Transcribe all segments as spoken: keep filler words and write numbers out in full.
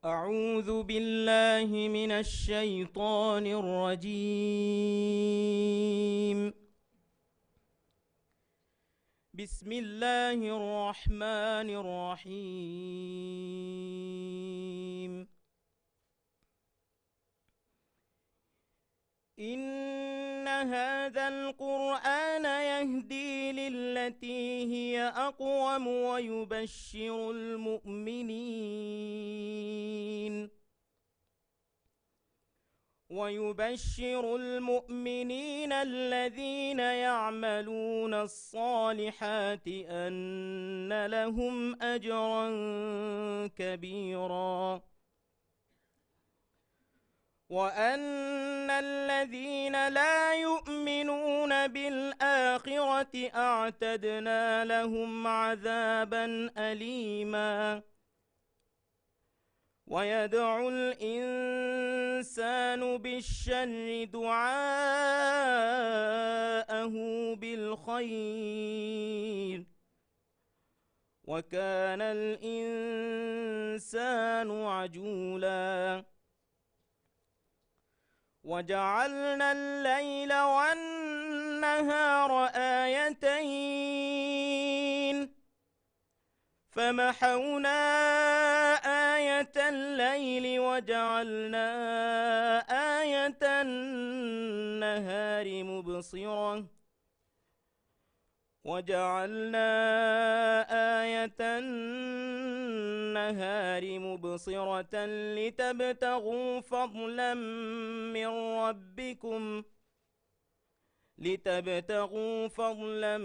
أعوذ بالله من الشيطان الرجيم. بسم الله الرحمن الرحيم. إن هذا القرآن يهدي للتي هي أقوم ويبشر المؤمنين ويبشر المؤمنين الذين يعملون الصالحات أن لهم أجرا كبيرا. وأن الذين لا يؤمنون بالآخرة أعتدنا لهم عذابا أليما. ويدعو الإنسان بالشر دعاءه بالخير وكان الإنسان عجولا. وجعلنا الليل والنهار آيتين فمحونا آية الليل وجعلنا آية النهار مبصرة وجعلنا آية النهار مبصرة لتبتغوا فضلا من ربكم لتبتغوا فضلا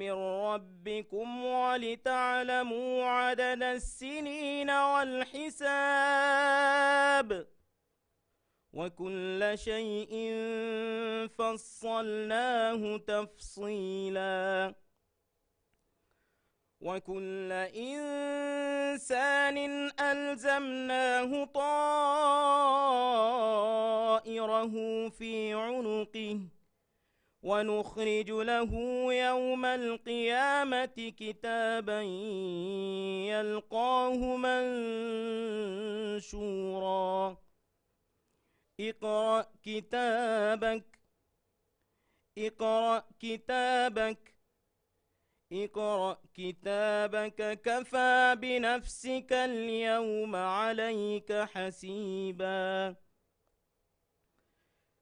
من ربكم ولتعلموا عدد السنين والحساب وكل شيء فصلناه تفصيلا. وكل إنسان ألزمناه طائره في عنقه ونخرج له يوم القيامة كتابا يلقاه منشورا. اقرأ كتابك اقرأ كتابك اقرأ كتابك كفى بنفسك اليوم عليك حسيبا.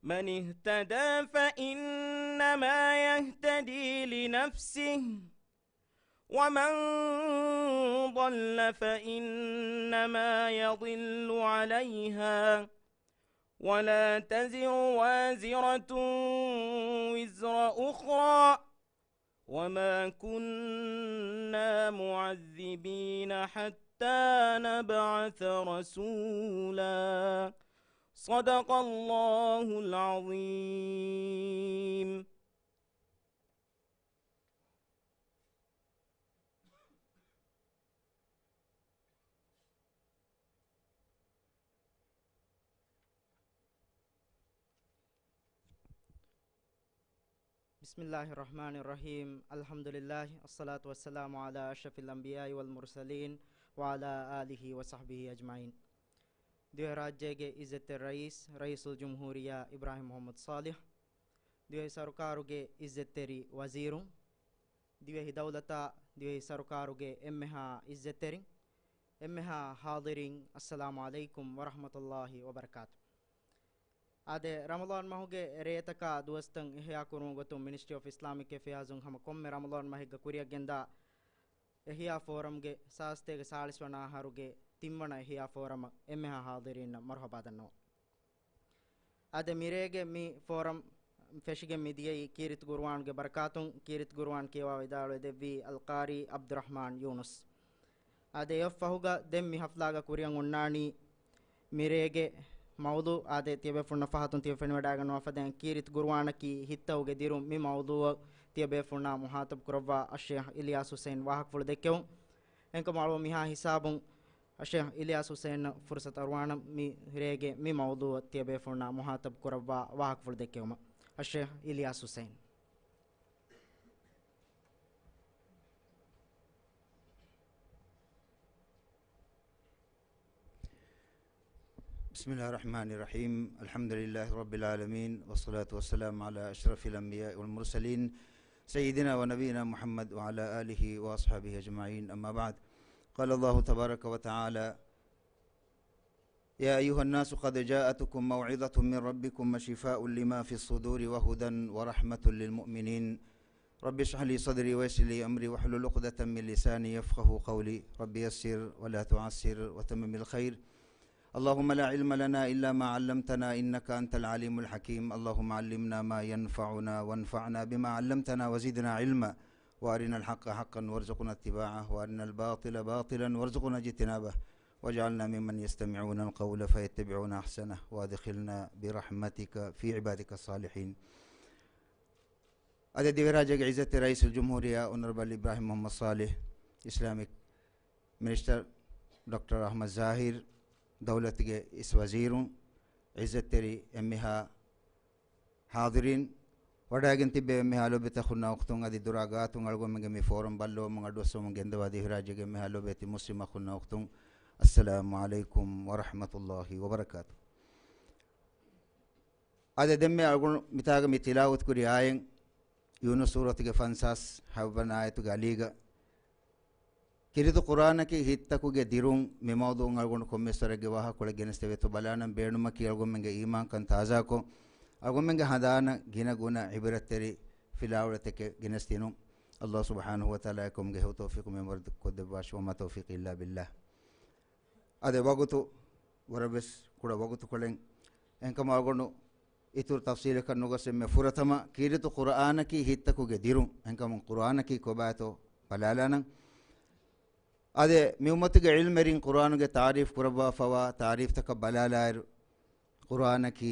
من اهتدى فإنما يهتدي لنفسه ومن ضل فإنما يضل عليها ولا تزر وازرة وزر أخرى وما كنا معذبين حتى نبعث رسولا. صدق الله العظيم. بسم الله الرحمن الرحيم. الحمد لله، الصلاة والسلام على أشرف الأنبياء والمرسلين، وعلى آله وصحبه أجمعين. ދިވެހިރާއްޖޭގެ އިއްޒަތްތެރި ރައީސް، ރައީސުލްޖުމްހޫރިއްޔާ އިބްރާހިމް މުޙައްމަދު ޞާލިޙް، ދިވެހި ސަރުކާރުގެ އިއްޒަތްތެރި ވަޒީރުން، ދިވެހި ދައުލަތާ ދިވެހި ސަރުކާރުގެ އެންމެހާ އިއްޒަތްތެރިން، އެންމެހާ ޙާޟިރީން، އައްސަލާމު ޢަލައިކުމް ވަރަޙްމަތުﷲި ވަބަރަކާތު. އާދެ، ރަމަޟާން މަހުގެ ރޭތަކާ ދުވަސްތައް އިޙްޔާކުރުމުގެ ގޮތުން މިނިސްޓްރީ އޮފް އިސްލާމިކް އެފެއާޒުން ހަމަ ކޮންމެ ރަމަޟާން މަހެއްގަ ކުރިއަށްގެންދާ އިޙްޔާ ފޯރަމްގެ ސާސްތޭގެ ސާޅީސް ވަނަ އަހަރުގެ ތިންވަނަ އިޙްޔާ ފޯރަމަށް އެންމެހާ ޙާޟިރީންނަށް މަރުޙަބާ ދަންނަވަން. އާދެ، މިރޭގެ މި ފޯރަމް ފެށިގެން މިދިޔައީ ކީރިތި ޤުރުއާންގެ ބަރަކާތުން. ކީރިތި ޤުރުއާން ކިޔަވާ ވިދާޅުވެ ދެއްވީ އަލްޤާރީ ޢަބްދުއްރަޙްމާން ޔޫނުސް. އާދެ، އެއަށްފަހުގަ ދެން މި ޙަފްލާގަ ކުރިއަށް އޮންނާނީ މިރޭގެ މައުޟޫޢު. އާދެ، ތިޔަބޭފުޅުންނަށް ފަހަތުން ތިޔަ ފެނިވަޑައިގަންނަވާފަދައިން ކީރިތި ޤުރުއާނަކީ ހިތައުގެ ދިރުން. މި މައުޟޫޢަށް ތިޔަބޭފުޅުންނާ މުޚާޠަބު ކުރައްވާ އައްޝޭޚް އިލްޔާސް ޙުސައިން ވާހަކަފުޅު ދެއްކެވުން. އެހެންކަމުން އަޅުގަނޑު މިހާ ހިސާބުން އައްޝޭޚް އިލްޔާސް ޙުސައިންއަށް ފުރުޞަތު އަރުވާނަން މި ރޭގެ މި މައުޟޫޢަށް ތިޔަބޭފުޅުންނާ މުޚާޠަބު ކުރައްވާ ވާހަކަފުޅު ދެއްކެވުމަށް. އައްޝޭޚް އިލްޔާސް ޙުސައިން. بسم الله الرحمن الرحيم. الحمد لله رب العالمين، والصلاة والسلام على أشرف الأنبياء والمرسلين، سيدنا ونبينا محمد وعلى آله وأصحابه أجمعين. أما بعد، قال الله تبارك وتعالى: يا أيها الناس قد جاءتكم موعظة من ربكم وشفاء لما في الصدور وهدى ورحمة للمؤمنين. رب اشرح لي صدري ويسر لي أمري واحلل عقدة من لساني يفقهوا قولي. رب يسر ولا تعسر وتمم الخير. اللهم لا علم لنا إلا ما علمتنا إنك أنت العليم الحكيم. اللهم علمنا ما ينفعنا وانفعنا بما علمتنا وزدنا علما. وأرنا الحق حقا وارزقنا اتباعه وأرنا الباطل باطلا وارزقنا اجتنابه. واجعلنا ممن يستمعون القول فيتبعون أحسنه وأدخلنا برحمتك في عبادك الصالحين. އަދި ދިވެހިރާއްޖޭގެ ޢިއްޒަތްތެރި ރައީސުލްޖުމްހޫރިއްޔާ އޮނަރަބަލް އިބްރާހިމް މުޙައްމަދު ޞާލިޙް، އިސްލާމިކް މިނިސްޓަރ ޑޮކްޓަރ އަޙްމަދު ޒާހިރު، ދައުލަތުގެ އިސް ވަޒީރުން، ޢިއްޒަތްތެރި އެންމެހާ ޙާޟިރީން، ވަޑައިގެން ތިއްބެވި އެންމެހާ ލޯބިވެތި އަޚުންނާ އުޚްތުން، އަދި ދުރާ ގާތުން އަޅުގަނޑުމެންގެ މި ފޯރަމް ބައްލަވަމުން އަޑުއައްސަވަމުން ގެންދަވާ ދިވެހިރާއްޖޭގެ އެންމެހާ ލޯބިވެތި މުސްލިމް އަޚުންނާ އުޚްތުން، އައްސަލާމު ޢަލައިކުމް ވަރަޙްމަތުﷲި ވަބަރަކާތުހު. އަދި ދެންމެ އަޅުގަނޑު މިތާގަ މި ތިލާވަތުކުރި އާޔަތް، ޔޫނުސް ސޫރަތުގެ ފަންސާސް ހަތްވަނަ އާޔަތުގެ އަލީގަ، ކީރިތި ޤުރްއާނަކީ ހިތްތަކުގެ ދިރުން. މި މައުޟޫޢުން އަޅުގަނޑު ކޮންމެސް ވަރެއްގެ ވާހަކަކޮޅެއް ގެނެސްދެވޭތޯ ބަލާނަން. ބޭނުމަކީ އަޅުގަނޑުމެންގެ އީމާންކަން ތާޒާކޮށް، އަޅުގަނޑުމެންގެ ހަނދާނަށް ގިނަ ގުނަ ޢިބްރަތްތެރި ފިލާވަޅުތަކެއް ގެނެސްދިނުން. އައްލާހު ސުބްޙާނަހޫ ވަތަޢާލާ އެކަމުގެ ހެޔޮ ތައުފީޤު މިންވަރު ކޮށްދެއްވާށި. ވަމާ ތައުފީޤީ އިއްލާ ބިއްލާހް. އަދި ވަގުތު ވަރަށްވެސް ކުޑަ ވަގުތުކޮޅެއް. އެހެންކަމުން އަޅުގަނޑު އިތުރު ތަފްޞީލަކަށް ނުގޮސް، އެންމެ ފުރަތަމަ ކީރިތި ޤުރްއާނަކީ ހިތްތަކުގެ ދިރުން. އެހެންކަމުން ޤުރްއާނަކީ ކޮބާތޯ ބަލާލާނަން. އަދި މި އުއްމަތުގެ ޢިލްމުވެރިން ޤުރްއާނުގެ ތާރީފް ކުރައްވާފަވާ ތާރީފްތަކަށް ބަލާލާއިރު، ޤުރްއާނަކީ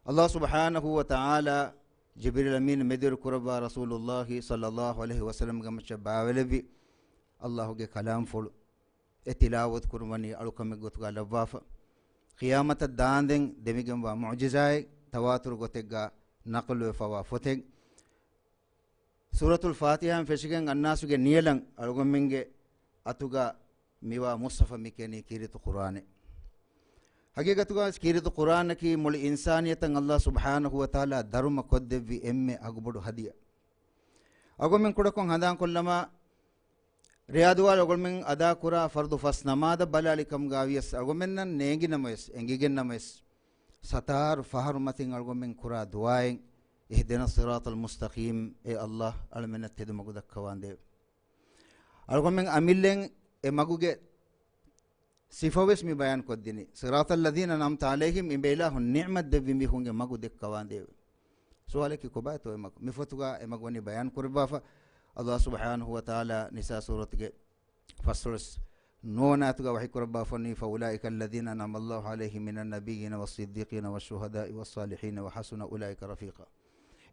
އައްލާހު ސުބްޙާނަހޫ ވަތަޢާލާ ޖިބްރީލް އަމީން މެދުވެރި ކުރައްވާ ރަސޫލުއްލާހި ޞައްލައްލާހު ޢަލައިހި ވަސައްލަމްގެ މައްޗަށް ބާވެލެއްވި އައްލާހުގެ ކަލާމްފުޅު. އެ ތިލާވަތު ކުރުން ވަނީ އަޅުކަމެއް ގޮތުގަ ލައްވާފަ. ޤިޔާމަތަށް ދާންދެން ދެމިގެންވާ މުޢުޖިޒާއެއް، ތަވާތުރު ގޮތެއްގަ ނަޤުލުވެފަވާ ފޮތެއް. ސޫރަތުލް ފާތިޙާއިން ފެށިގެން އައްނާސުގެ ނިޔަލަން އަޅުގަނޑުމެންގެ އަތުގަ މިވާ މުޞްޙަފަށް މިކިޔަނީ ކީރިތި ޤުރްއާނޭ. ޙަޤީޤަތުގަ ވެސް ކީރިތި ޤުރްއާނަކީ މުޅި އިންސާނިއްޔަތަށް އައްލާހު ސުބްޙާނަހޫ ވަތަޢާލާ ދަރުމަ ކޮށްދެއްވި އެންމެ އަގުބޮޑު ހަދިޔާ. އަޅުގަނޑުމެން ކުޑަކޮށް ހަނދާންކޮށްލަމާ، ރެޔާދުވާލު އަޅުގަނޑުމެން އަދާކުރާ ފަރްޟު ފަސް ނަމާދަށް ބަލާލި ކަމުގަ ވިޔަސް، އަޅުގަނޑުމެންނަށް ނޭނގިނަމަވެސް، އެނގިގެންނަމަވެސް، ސަތާރު ފަހަރު މަތިން އަޅުގަނޑުމެން ކުރާ ދުޢާއެއް، اهدنا الصراط المستقيم، އޭ އައްލާހް، އަޅުމެންނަށް ތެދު މަގު ދައްކަވާނދޭވެ. އަޅުގަނޑުމެން އަމިއްލައިން އެ މަގުގެ ސިފަވެސް މި ބަޔާންކޮށްދިނީ. صراط الذين أنعمت عليهم، އިބައިލާހު ނިޢުމަތް ދެއްވި މީހުންގެ މަގު ދެއްކަވާނދޭވެ. ސުވާލަކީ ކޮބާތޯ އެ މަގު؟ މި ފޮތުގަ އެ މަގު ވަނީ ބަޔާން ކުރައްވާފަ. އައްލާހު ސުބްޙާނަހޫ ވަތަޢާލާ ނިސާ ސޫރަތުގެ ފަސްދޮޅަސް ނުވަނަ އާޔަތުގަ ވަޙީ ކުރައްވާފަ ވަނީ، فأولئك الذين أنعم الله عليهم من النبيين والصديقين والشهداء والصالحين وحسن أولئك رفيقا.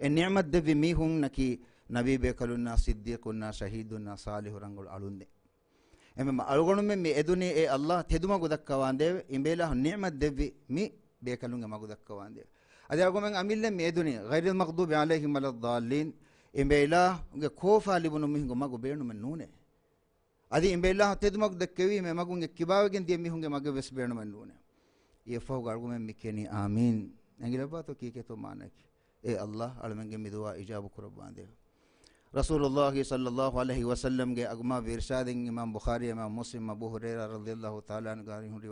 އެ ނިޢުމަތް ދެއްވި މީހުންނަކީ ނަބީ ބޭކަލުންނާ، ޞިއްދީޤުންނާ، ޝަހީދުންނާ، ޞާލިޙު ރަނގަޅު އަޅުންނޭ. އެހެންވީމަ އަޅުގަނޑުމެން މި އެދުނީ އޭ އައްލާހް ތެދުމަގު ދައްކަވާނދޭވެ، އިބައިލާހު ނިޢުމަތް ދެއްވި މި ބޭކަލުންގެ މަގު ދައްކަވާނދޭވެ. އަދި އަޅުގަނޑުމެން އަމިއްލައިން މި އެދުނީ غير المغضوب عليهم ولا الضالين، އިބައިލާހުގެ ކޯފާ ލިބުނު މީހުންގެ މަގު ބޭނުމެއް ނޫނޭ. އަދި އިބައިލާހު ތެދުމަގު ދެއްކެވީމަ މަގުން އެއްކިބާވެގެން ދިޔަ މީހުންގެ މަގެއް ވެސް ބޭނުމެއް ނޫނޭ. އެއަށްފަހުގަ އަޅުގަނޑުމެން މި ކިޔަނީ އާމީން. އެނގިލައްވާތޯ ކީކޭތޯ މާނައަކީ؟ އޭ އައްލާހް، އަޅުމެންގެ މި ދުޢާ އިޖާބަ ކުރައްވާނދޭވެ. ރަސޫލުއްލާހި ޞައްލައްލާހު ޢަލައިހި ވަސައްލަމްގެ އަގުމާ އިރުޝާދެއް އިމާމް ބުޚާރީ، އިމާމް މުސްލިމް، އަބޫ ހުރައިރާ ރަޟިޔައްލާހު ތަޢާލާ ޢަންހުގެ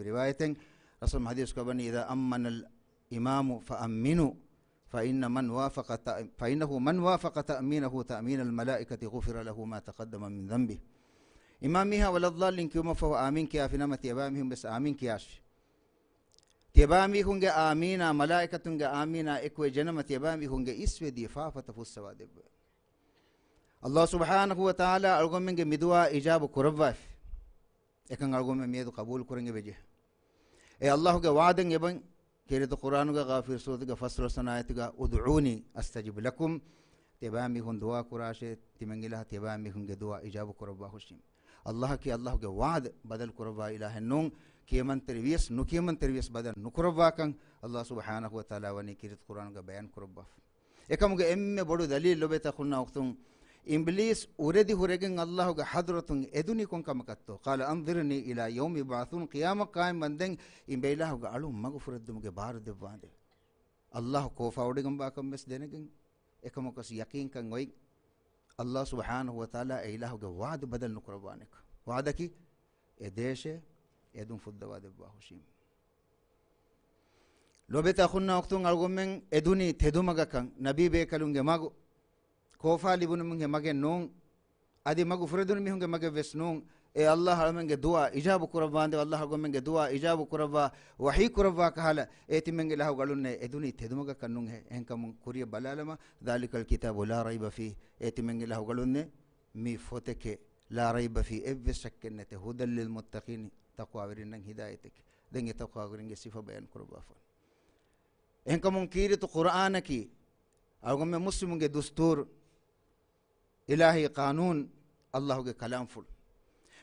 ރިވާޔަތެއް، ރަސޫލު ޙަދީޘް ކުރައްވަނީ، إذا أمن الإمام فأمنوا، فإن من وافق تأ-، فإنه من وافق تأمينه تأمين الملائكة غفر له ما تقدم من ذنبه. އިމާމް މީހާ ولا الضالين ކިޔުމަށްފަހު އާމީން ކިޔާފިނަމަ ތިޔަބައިމީހުން ވެސް އާމީން ކިޔާށި. ތިޔަބައިމީހުންގެ އާމީނާ މަލާއިކަތުންގެ އާމީނާ އެކުވެ ޖެނަމަ ތިޔަބައިމީހުންގެ އިސްވެދިޔަ ފާފަތައް ފުއްސަވާ ދެއްވޭ. އައްލާހު ސުބްޙާނަހޫ ވަތަޢާލާ އަޅުގަނޑުމެންގެ މި ދުޢާ އިޖާބަ ކުރައްވާފި. އެކަން އަޅުގަނޑުމެން މިއަދު ޤަބޫލު ކުރަން އެބަޖެހޭ. އޭ އައްލާހުގެ ވަޢުދެއް އެބަ ކީރިތި ޤުރްއާނުގަ ޣާފިރު ސޫރަތުގެ ފަސްދޮޅަސް ވަނަ އާޔަތުގަ، ادعوني أستجب لكم، ތިޔަބައިމީހުން ދުޢާ ކުރާށޭ، ތިމަން އިލާހަށް ތިޔަބައިމީހުންގެ ދުޢާ އިޖާބަ ކުރައްވާ ހުށީމަ. އައްލާހަކީ އައްލާހުގެ ވަޢުދު ބަދަލު ކުރައްވާ އިލާހެއް ނޫން، ކިޔަމަންތެރި ވިޔަސް ނުކިޔަމަންތެރި ވިޔަސް ބަދަލު ނުކުރައްވާކަން އައްލާހު ސުބްޙާނަހޫ ވަތަޢާލާ ވަނީ ކީރިތި ޤުރްއާނުގަ ބަޔާން ކުރައްވާފަ. އެކަމުގެ އެންމެ ބޮޑު ދަލީލް ލޮބުވެތި އަޚުންނާ އުޚްތުން، އިބްލީސް އުރެދި ހުރެގެން އައްލާހުގެ ޙަޟްރަތުން އެދުނީ ކޮން ކަމަކަށްތޯ؟ قَالَ أَنظِرْنِي إِلَى يَوْمِ يُبْعَثُونَ. ޤިޔާމަތް ޤާއިމްވަންދެން އިބައިލާހުގެ އަޅުން މަގު ފުރެދުމުގެ ބާރު ދެއްވާނދޭ. އައްލާހު ކޯފާވޮޑިގެންވާކަން ވެސް ދެނެގެން، އެކަމަކުވެސް ޔަޤީންކަން އޮތް، އައްލާހު ސުބްޙާނަހު ވަތަޢާލާ އެ އިލާހުގެ ވަޢުދު ބަދަލު ނުކުރައްވާނެކަން. ވަޢުދަކީ އެ ދޭށޭ އެދުން ފުއްދަވާ ދެއްވާ ހުށީމް. ލޯބިވެތި އަޚުންނާ އުޚްތުން، އަޅުގަނޑުމެން އެދުނީ ތެދުމަގަކަށް، ނަބީ ބޭކަލުންގެ މަގު، ކޯފާ ލިބުނުމުން ހެ މަގެއް ނޫން. އަދި މަގު ފުރެދުނު މީހުންގެ މަގެއް ވެސް ނޫން. އޭ އައްލާހު އަޅުމެންގެ ދުޢާ އިޖާބު ކުރައްވާނދޭ، އައްލާހު އަޅުމެންގެ ދުޢާ އިޖާބު ކުރައްވާ، ވަޙީ ކުރައްވާ ކަހަލަ، އޭ ތިމެންގެ އިލާހު އަޅުންނޭ އެދުނީ ތެދުމަގަކަށް ނޫން ހެ. އެހެންކަމުން ކުރިޔަށް ބަލާލަމާ، ذَٰلِكَ الْكِتَابُ لَا رَيْبَ فِيهِ. އޭ ތިމެންގެ އިލާހު އަޅުންނޭ މި ފޮތެކޭ، لَا رَيْبَ فِيهِ، އެއްވެސް ޝައްކެއް ނެތޭ، هُدًى لِّلْمُتَّقِينَ، ތަޤްވާވެރިންނަށް ހިދާޔަތެކޭ. ދެން އެ ތަޤްވާވެރިންގެ ސިފަ ބަޔާން ކުރައްވާފަ. އެހެންކަމުން ކީރިތި ޤުރްއާނަކީ އަޅުގަނޑުމެން މުސްލިމުންގެ ދުސްތޫރު، އިލާހީ ޤާނޫނު، އައްލާހުގެ ކަލާމްފުޅު.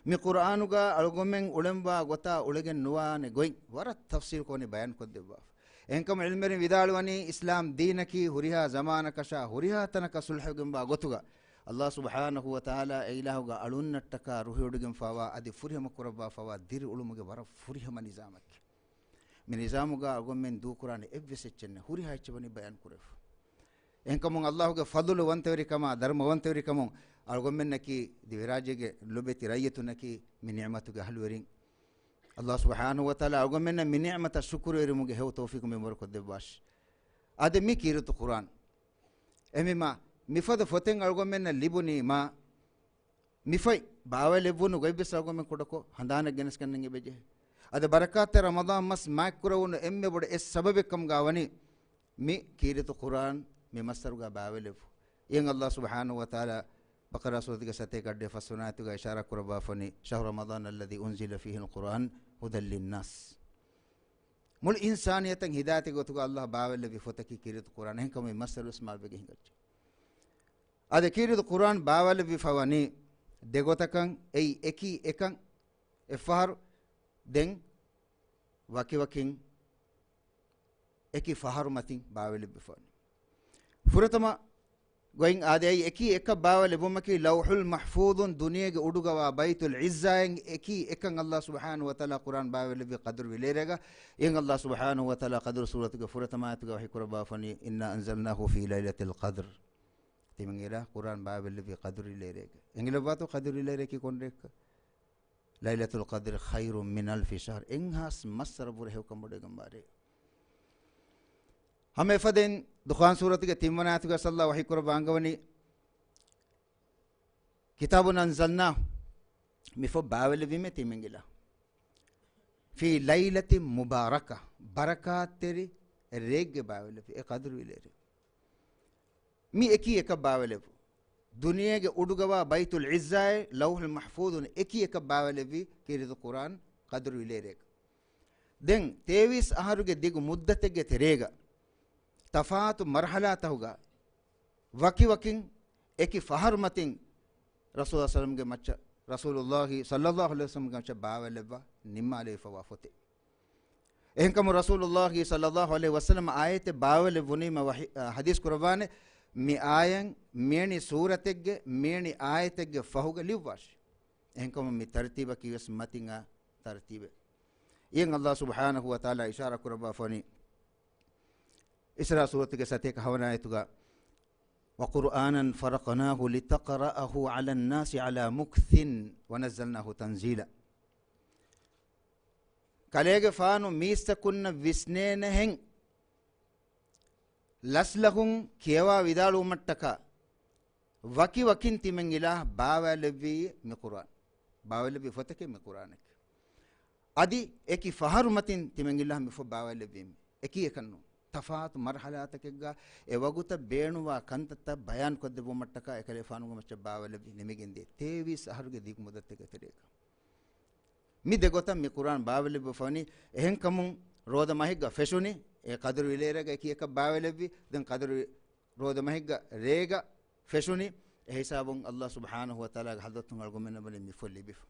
މި ޤުރްއާނުގަ އަޅުގަނޑުމެން އުޅެންވާ ގޮތާ އުޅެގެން ނުވާނެ ގޮތް ވަރަށް ތަފްޞީލްކޮށް ވަނީ ބަޔާންކޮށްދެއްވާފަ. އެހެންކަމުން ޢިލްމުވެރިން ވިދާޅުވަނީ، އިސްލާމް ދީނަކީ ހުރިހާ ޒަމާނަކަށާ ހުރިހާ ތަނަކަށް ޞުލްޙުވެގެންވާ ގޮތުގަ، އައްލާހު ސުބްޙާނަހު ވަތަޢާލާ އެ އިލާހުގެ އަޅުންނަށްޓަކާ ރުހިވޮޑިގެންފާވާ އަދި ފުރިހަމަ ކުރައްވާފަވާ ދިރިއުޅުމުގެ ވަރަށް ފުރިހަމަ ނިޒާމެކޭ. މި ނިޒާމުގަ އަޅުގަނޑުމެން ދޫކުރާނެ އެއްވެސް އެއްޗެއް ނެތް، ހުރިހާ އެއްޗެއް ވަނީ ބަޔާން ކުރެފަ. އެހެންކަމުން އައްލާހުގެ ފަޟުލުވަންތަވެރިކަމާ ދަރުމަވަންތަވެރިކަމުން އަޅުގަނޑުމެންނަކީ ދިވެހިރާއްޖޭގެ ލޮބެތި ރައްޔިތުންނަކީ މި ނިޢުމަތުގެ އަހުލުވެރިން. އައްލާހު ސުބްޙާނަހު ވަތަޢާލާ އަޅުގަނޑުމެންނަށް މި ނިޢުމަތަށް ޝުކުރުވެރިވުމުގެ ހެޔޮ ތައުފީޤު މި ވަރުކޮށް ދެއްވާށި. އާދެ، މި ކީރިތި ޤުރްއާން. އެހެންވީމާ، މިފަދަ ފޮތެއް އަޅުގަނޑުމެންނަށް ލިބުނީމާ، މިފޮތް ބާވައިލެއްވުނު ގޮތްވެސް އަޅުގަނޑުމެން ކުޑަކޮށް ހަނދާނަށް ގެނެސްގަންނަން އެބަޖެހޭ. އަދި ބަރަކާތްތެރި ރަމަޟާން މަސް މާތްކުރެވުނު އެންމެ ބޮޑު އެއް ސަބަބެއް ކަމުގަ ވަނީ، މި ކީރިތި ޤުރްއާން މި މައްސަރުގަ ބާވައިލެއްވުން. އިއްޔެ އައްލާހު ސުބްޙާނަހު ވަތަޢާލާ ބަޤަރާ ސޫރަތުގެ ސަތޭކަ އަށްޑިހަ ފަސްވަނަ އާޔަތުގަ އިޝާރާތް ކުރައްވާފަ ވަނީ، شهر رمضان الذي أنزل فيه القرآن هدى للناس. މުޅި އިންސާނިއްޔަތަށް ހިދާޔަތެއް ގޮތުގަ އައްލާހު ބާވައިލެއްވި ފޮތަކީ ކީރިތި ޤުރްއާން. އެހެންކަމުން މި މައްސަރުވެސް މާތްވެގެން ހިނގައްޖެ. އަދި ކީރިތި ޤުރްއާން ބާވައިލެއްވިފަ ވަނީ ދެގޮތަކަށް. އެއީ އެކީ އެކަން އެއްފަހަރު، ދެން ވަކިވަކިން އެކި ފަހަރު މަތިން ބާވައިލެއްވިފަ ވަނީ. ފުރަތަމަ ގޮތް އާދެ، އެއީ އެކީ އެކަށް ބާވައިލެއްވުމަކީ، ލައުޙުލް މަޙްފޫޡުން ދުނިޔޭގެ އުޑުގަވާ ބައިތުލް ޢިއްޒާއިން އެކީ އެކަން އައްލާހު ސުބްޙާނަހު ވަތަޢާލާ ޤުރްއާން ބާވައިލެއްވި ޤަދުރު ވިލޭރޭގަ. އިއްޔެ އައްލާހު ސުބްޙާނަހު ވަތަޢާލާ ޤަދުރު ސޫރަތުގެ ފުރަތަމަ އާޔަތުގަ ވަޙީ ކުރައްވާފަ ވަނީ، إِنَّا أَنزَلْنَاهُ فِي لَيْلَةِ الْقَدْرِ. ތިމަން އިރާ ޤުރްއާން ބާވައިލެއްވި ޤަދުރު ވިލޭރޭގަ. އެނގިލައްވާތޯ ޤަދުރު ވިލޭރޭ ކީ ކޮން ރެއެއްކަން؟ لَيْلَةُ الْقَدْرِ خَيْرٌ مِّنْ أَلْفِ شَهْرٍ. އެއްހާސް މައްސަރަ ބުރަ ހެޔޮކަން ބޮޑުވެގެންވާ ރޭ. ހަމަ އެފަދައިން ދުޚާން ސޫރަތުގެ ތިންވަނަ އާޔަތުގަ އައްލާހު ވަޙީ ކުރައްވާ އަންގަވަނީ، كِتَابٌ أَنزَلْنَاهُ، މި ފޮތް ބާވައިލެއްވީމޭ ތިމަން އިލާ، فِي لَيْلَةٍ مُبَارَكَةٍ، ބަރަކާތްތެރި ރެއެއްގަ ބާވައިލެއްވި، އެ ޤަދުރު ވިލޭރޭ. މި އެކީ އެކަށް ބާވައިލެއްވުން. ދުނިޔޭގެ އުޑުގަވާ ބައިތުލް ޢިއްޒާއި ލައުޙުލް މަޙްފޫޡުން އެކީ އެކަށް ބާވައިލެއްވި ކީރިތި ޤުރްއާން ޤަދުރު ވިލޭރޭގަ. ދެން ތޭވީސް އަހަރުގެ ދިގު މުއްދަތެއްގެ ތެރޭގަ ތަފާތު މަރުޙަލާތަކުގަ ވަކިވަކިން އެކި ފަހަރު މަތިން ރަސޫލު ޞައްލަﷲު ޢަލައިހި ވަސައްލަމްގެ މައްޗަށް، ރަސޫލުﷲ ޞައްލަﷲު ޢަލައިހި ވަސައްލަމްގެ މައްޗަށް ބާވައިލެއްވާ ނިންމާލެވިފަވާ ފޮތެއް. އެހެންކަމުން ރަސޫލުﷲ ޞައްލަﷲު ޢަލައިހި ވަސައްލަމަ އާޔަތެއް ބާވައިލެއްވުނީމަ ވަޙީ، އަ، ޙަދީޘް ކުރައްވާނެ، މި އާޔަތް މިވެނި ސޫރަތެއްގެ މިވެނި އާޔަތެއްގެ ފަހުގަ ލިޔުއްވާށި. އެހެންކަމުން މި ތަރުތީބަކީ ވެސް މަތިން އާ ތަރުތީބެއް. އިއްޔެ އައްލާހު ސުބްޙާނަހު ވަތަޢާލާ އިޝާރާ ކުރައްވާފަ ވަނީ، އިސްރާ ސޫރަތުގެ ސަތޭކަ ހަވަނަ އާޔަތުގަ، وَقُرْآنًا فَرَقْنَاهُ لِتَقْرَأَهُ عَلَى النَّاسِ عَلَى مُكْثٍ وَنَزَّلْنَاهُ تَنزِيلًا. ކަލޭގެފާނު މީސްތަކުންނަށް ވިސްނޭނެހެން ލަސްލަހުން ކިޔަވާ ވިދާޅުވުމަށްޓަކާ ވަކިވަކިން ތިމަން އިލާހު ބާވައިލެއްވީ މި ޤުރްއާން. ބާވައިލެއްވި ފޮތަކީ މި ޤުރްއާނެކޭ. އަދި އެކި ފަހަރު މަތިން ތިމަން އިލާހު މި ފޮތް ބާވައިލެއްވީމޭ. އެކީ އެކަން ނޫން. ތަފާތު މަރުޙަލާތަކެއްގަ އެ ވަގުތަށް ބޭނުންވާ ކަންތައްތައް ބަޔާން ކޮށްދެއްވުމަށްޓަކާ އެކަލޭގެފާނުގެ މައްޗަށް ބާވައިލެއްވި ނިމިގެންދިޔަ ތޭވީސް އަހަރުގެ ދިގު މުއްދަތެއްގެ ތެރޭގަ. މި ދެގޮތަށް މި ޤުރްއާން ބާވައިލެއްވިފަ ވަނީ. އެހެންކަމުން ރޯދަ މަހެއްގަ ފެށުނީ، އެ ޤަދުރު ވިލޭރޭގަ އެކި އެކަށް ބާވައިލެއްވި. ދެން ޤަދުރު ރޯދަ މަހެއްގަ ރޭގަ ފެށުނީ. އެ ހިސާބުން އައްލާހު ސުބްޙާނަހު ވަތަޢާލާގެ ޙަޟްރަތުން އަޅުގަނޑުމެންނަށް ވަނީ މި ފޮތް ލިބިފަ.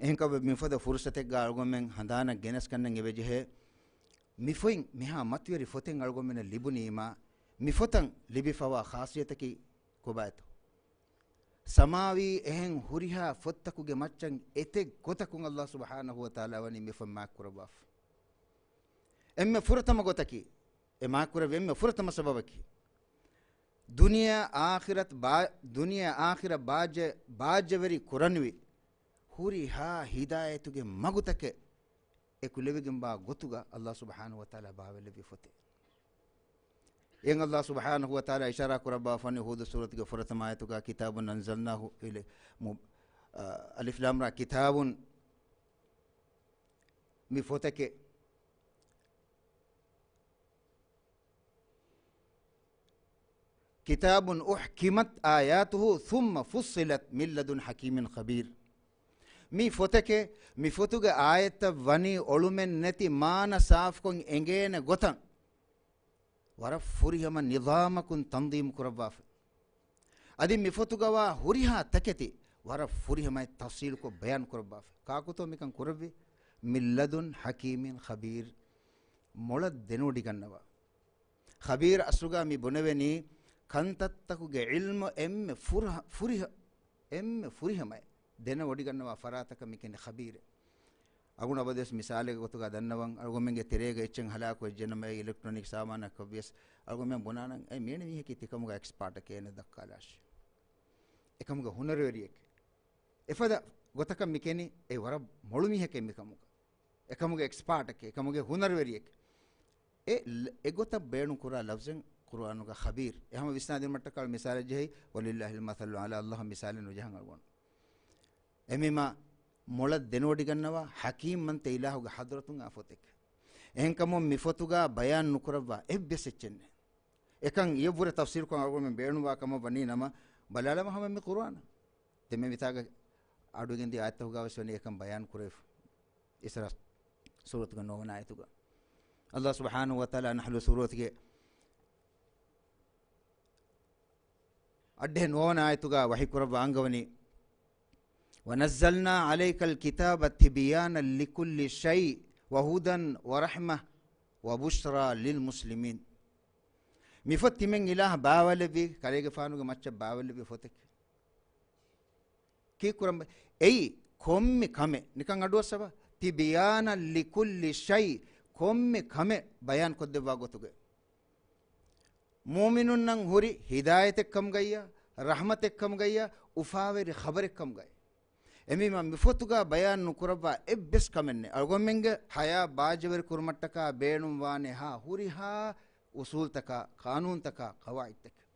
އެހެންކަމުން މިފަދަ ފުރުޞަތެއްގަ އަޅުގަނޑުމެން ހަނދާނަށް ގެނެސްގަންނަން އެބަޖެހޭ، މި ފޮތް މިހާ މަތިވެރި ފޮތެއް އަޅުގަނޑުމެންނަށް ލިބުނީމާ، މި ފޮތަށް ލިބިފަވާ ޚާޞިއްޔަތަކީ ކޮބާތޯ؟ ސަމާވީ އެހެން ހުރިހާ ފޮތްތަކުގެ މައްޗަށް އެތެއް ގޮތަކުން އައްލާހު ސުބްޙާނަހު ވަ ތަޢާލާ ވަނީ މި ފޮތް މާތް ކުރައްވާފަ. އެންމެ ފުރަތަމަ ގޮތަކީ، އެ މާތް ކުރެއްވި އެންމެ ފުރަތަމަ ސަބަބަކީ، ދުނިޔެ އާޚިރަތް ބާ-، ދުނިޔެ އާޚިރަތް ބާއްޖަ-، ބާއްޖަވެރި ކުރަންވީ ހުރިހާ ހިދާޔަތުގެ މަގުތަކެއް އެކުލެވިގެންވާ ގޮތުގަ އައްލާހު ސުބްޙާނަހު ވަ ތަޢާލާ ބާވެލެއްވި ފޮތެއް. އެން އައްލާހު ސުބްޙާނަހު ވަ ތަޢާލާ އިޝާރާ ކުރައްވާފަނީ ހޫދު ސޫރަތުގެ ފުރަތަމަ އާޔަތުގަ، كتاب أنزلناه إلي-، މު-، އަ، ألف لام را، كتاب، މި ފޮތެކޭ. كتاب أحكمت آياته ثم فصلت من لدن حكيم خبير. މި ފޮތެކޭ، މި ފޮތުގެ އާޔަތްތައް ވަނީ އޮޅުމެއް ނެތި މާނަ ސާފުކޮށް އެނގޭނެ ގޮތަށް ވަރަށް ފުރިހަމަ ނިޒާމަކުން ތަންޒީމު ކުރައްވާފަ. އަދި މި ފޮތުގަވާ ހުރިހާ ތަކެތި ވަރަށް ފުރިހަމައި ތަފްސީލުކޮށް ބަޔާން ކުރައްވާފަ. ކާކުތޯ މިކަން ކުރެއްވީ؟ من لدن حكيم خبير. މޮޅަށް ދެނެވޮޑިގަންނަވާ. ޚަބީރު އަސްލުގަ މި ބުނެވެނީ ކަންތައްތަކުގެ ޢިލްމު އެންމެ ފުރަ-، ފުރިހަ-، އެންމެ ފުރިހަމައި ދެނެވޮޑިގަންނަވާ ފަރާތަކަށް މި ކިޔަނީ ޚަބީރޭ. އަޅުގަނޑު އަބަދުވެސް މިސާލެއްގެ ގޮތުގަ ދަންނަވަން، އަޅުގަނޑުމެންގެ ތެރޭގަ އެއްޗެއް ހަލާކުވެއްޖެނަމަ އެ އިލެކްޓްރޯނިކް ސާމާނަކަށްވިޔަސް އަޅުގަނޑުމެން ބުނާނަން އެ މީނަ މީހަކީ ތިކަމުގަ އެކްސްޕާޓެކޭ އޭނަ ދައްކާލާށޭ. އެކަމުގަ ހުނަރުވެރިއެކޭ. އެފަދަ ގޮތަކަށް މި ކިޔަނީ އެ ވަރަށް މޮޅު މީހެކޭ މިކަމުގަ. އެކަމުގެ އެކްސްޕާޓެކޭ، އެކަމުގެ ހުނަރުވެރިއެކޭ. އެ ލ-، އެގޮތަށް ބޭނުން ކުރާ ލަފްޒެއް ޤުރުއާނުގަ ޚަބީރު. އެ ހަމަ ވިސްނާދިނުމަށްޓަކާ މިސާލެއް ޖެހި، ولله المثل الأعلى، އައްލާހަށް މިސާލެއް ނުޖަހަން އަޅުގަނޑު. އެމީމާ މޮޅަށް ދެނެވޮޑިގަންނަވާ ޙަކީމް މަންތައް އިލާހުގެ ޙަޟްރަތުން އާ ފޮތެކޭ. އެހެންކަމުން މި ފޮތުގަ ބަޔާން ނުކުރައްވާ އެއްވެސް އެއްޗެއް ނެތް. އެކަން އިޔަށްވުރެ ތަފްސީލުކޮށް އަޅުގަނޑުމެން ބޭނުންވާ ކަމަށް ވަނީ ނަމަ، ބަލާލަމާ ހަމަ މި ޤުރުއާނަށް. ދެން މި މިތާގަ އަޑުއިގެންދިޔަ އާޔަތްތަކުގަ ވެސް ވަނީ އެކަން ބަޔާން ކުރެވިފަ. އިސްރާ ސޫރަތުގެ ނުވަވަނަ އާޔަތުގަ އައްލާހު ސުބްޙާނަހު ވަ ތަޢާލާ ނަޙްލު ސޫރަތުގެ އައްޑިހަ ނުވަވަނަ އާޔަތުގަ ވަޙީ ކުރައްވާ އަންގަވަނީ، ونزلنا عليك الكتاب تبيانا لكل شيء وهدى ورحمة وبشرى للمسلمين. މި ފޮތް ތިމަން އިލާހަށް ބާވަލެއްވީ، ކަލޭގެފާނުގެ މައްޗަށް ބާވަލެއްވި ފޮތެކޭ. ކީއްކުރަން ބަ-، އެއީ ކޮންމެ ކަމެއް، ނިކަން އަޑުއައްސަވާ، تبيانا لكل شيء، ކޮންމެ ކަމެއް ބަޔާން ކޮށްދެއްވާ ގޮތުގައި. މުއުމިނުންނަށް ހުރި ހިދާޔަތެއްކަމުގައްޔާ، ރަޙްމަތެއްކަމުގައްޔާ، އުފާވެރި ޚަބަރެއްކަމުގައި. އެމީމާ މި ފޮތުގަ ބަޔާން ނުކުރައްވާ އެއްވެސް ކަމެއް ނެތް. އަޅުގަނޑުމެންގެ ޙަޔާތް ބާއްޖަވެރި ކުރުމަށްޓަކާ ބޭނުންވާނެ ހާ ހުރިހާ އުސޫލްތަކާ، ޤާނޫންތަކާ، ޤަވާޢިދުތަކެއް.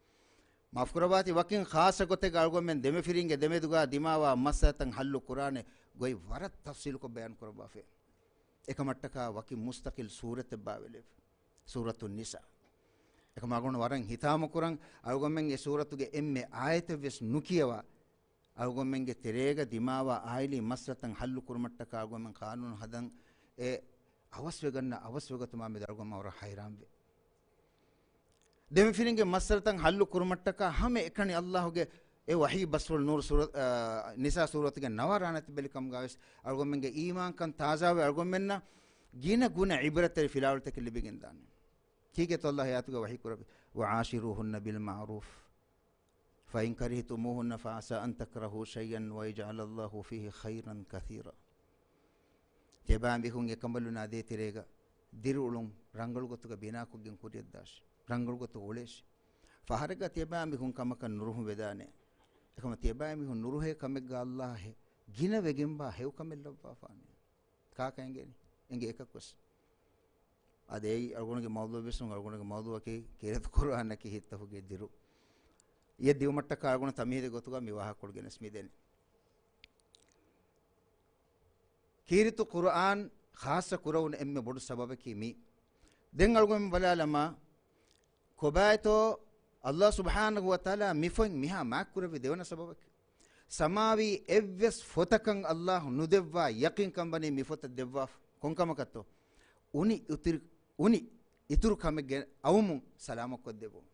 މާފުކުރައްވާތި، ވަކިން ޚާއްޞަ ގޮތެއްގަ އަޅުގަނޑުމެން ދެމަފިރިންގެ ދެމެދުގަ ދިމާވާ މައްސަލަތައް ޙައްލު ކުރާނެ ގޮތް ވަރަށް ތަފްޞީލުކޮށް ބަޔާން ކުރައްވާފައި. އެކަމަށްޓަކާ ވަކި މުސްތަޤިލް ސޫރަތެއް ބާވެލެވި. ސޫރަތު ނިސާ. އެކަމަށް އަޅުގަނޑު ވަރަށް ހިތާމަކުރަން، އަޅުގަނޑުމެން އެ ސޫރަތުގެ އެންމެ އާޔަތެއްވެސް ނުކިޔަވާ، އަޅުގަނޑުމެންގެ ތެރޭގަ ދިމާވާ ޢާއިލީ މައްސަލަތައް ޙައްލު ކުރުމަށްޓަކާ އަޅުގަނޑުމެން ޤާނޫނު ހަދަން އެ އަވަސްވެގަންނަ އަވަސްވެގަތުމާ މެދު އަޅުގަނޑު ވަރަށް ހައިރާންވޭ. ދެމަފިރިންގެ މައްސަލަތައް ޙައްލު ކުރުމަށްޓަކާ ހަމައެކަނި އައްލާހުގެ އެ ވަޙީ ބަސްފުޅު ނޫރު ސޫރަ-، އާ، ނިސާ ސޫރަތުގެ ނަވާ ރާނަތި ބެލި ކަމުގަވެސް އަޅުގަނޑުމެންގެ އީމާންކަން ތާޒާވެ އަޅުގަނޑުމެންނަށް ގިނަ ގުނަ ޢިބްރަތްތެރި ފިލާވަޅުތަކެއް ލިބިގެންދާނެ. ކީކޭތޯ އައްލާހު އާޔަތުގަ ވަޙީ ކުރެއްވީ؟ وعاشروهن بالمعروف فإن كرهتموهن فعسى أن تكرهوا شيئا ويجعل الله فيه خيرا كثيرا. ތިޔަބައިމީހުން އެކަނބަލުންނާ ދޭތެރޭގަ ދިރިއުޅުން ރަނގަޅު ގޮތުގަ ބިނާކޮށްގެން ކުރިޔަށްދާށި. ރަނގަޅު ގޮތުގަ އުޅޭށި. ފަހަރެއްގަ ތިޔަބައިމީހުން ކަމަކަށް ނުރުހުން ވެދާނެ. އެކަމަ ތިޔަބައިމީހުން ނުރުހޭ ކަމެއްގަ އައްލާހު ގިނަވެގެންވާ ހެޔޮކަމެއް ލައްވާފާނެ. ކާކަށް އެނގޭނީ؟ އެނގޭ އެކަކުވެސް. އަދި އެއީ އަޅުގަނޑުގެ މައުޟޫޢުވެސް ނޫން. އަޅުގަނޑުގެ މައުޟޫޢަކީ ކީރިތި ޤުރުއާނަކީ ހިތްތަކުގެ ދިރު. އެ ދިއުމަށްޓަކާ އަޅުގަނޑު ތަމްހީދެއް ގޮތުގަ މި ވާހަކަކޮޅު ގެނެސް މިދެނީ. ކީރިތި ޤުރުއާން ޚާއްޞަ ކުރެވުނު އެންމެ ބޮޑު ސަބަބަކީ މީ. ދެން އަޅުގަނޑު ބަލާލަމާ، ކޮބާތޯ އައްލާހު ސުބްޙާނަހު ވަ ތަޢާލާ މި ފޮތް މިހާ މާތްކުރެއްވި ދެވަނަ ސަބަބަކީ؟ ސަމާވީ އެއްވެސް ފޮތަކަށް އައްލާހު ނުދެއްވާ ޔަޤީންކަން ވަނީ މި ފޮތަށް ދެއްވާފަ. ކޮންކަމަކަށްތޯ؟ އުނި އުތިރި-، އުނި އިތުރު ކަމެއްގެ އައުމުން ސަލާމަތްކޮށްދެއްވުން.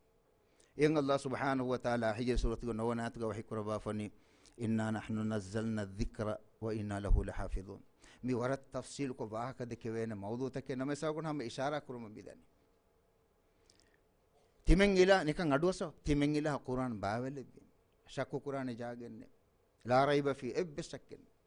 އެން އައްލާހު ސުބްޙާނަހު ވަ ތަޢާލާ ހިޖްރީ ސޫރަތުގެ ނުވަވަނަ އާޔަތުގަ ވަޙީ ކުރައްވާފަނީ، إنا نحن نزلنا الذكر وإنا له لحافظون. މި ވަރަށް ތަފްޞީލުކޮށް ވާހަކަ ދެކެވޭނެ މައުޟޫޢުތަކެއް ނަމަވެސް އަޅުގަނޑު ހަމަ އިޝާރާ ކުރަމުން މިދަނީ. ތިމެން އިލާ ނިކަން އަޑުއަސޯ، ތިމެން އިލާ ޤުރްއާން ބާވެލެއްވީ. ޝައްކު ކުރާނެ ޖާގެއްނެ. ލާ ރައިބަ ފީ، އެއްވެސް ޝައްކެއް ނެތް.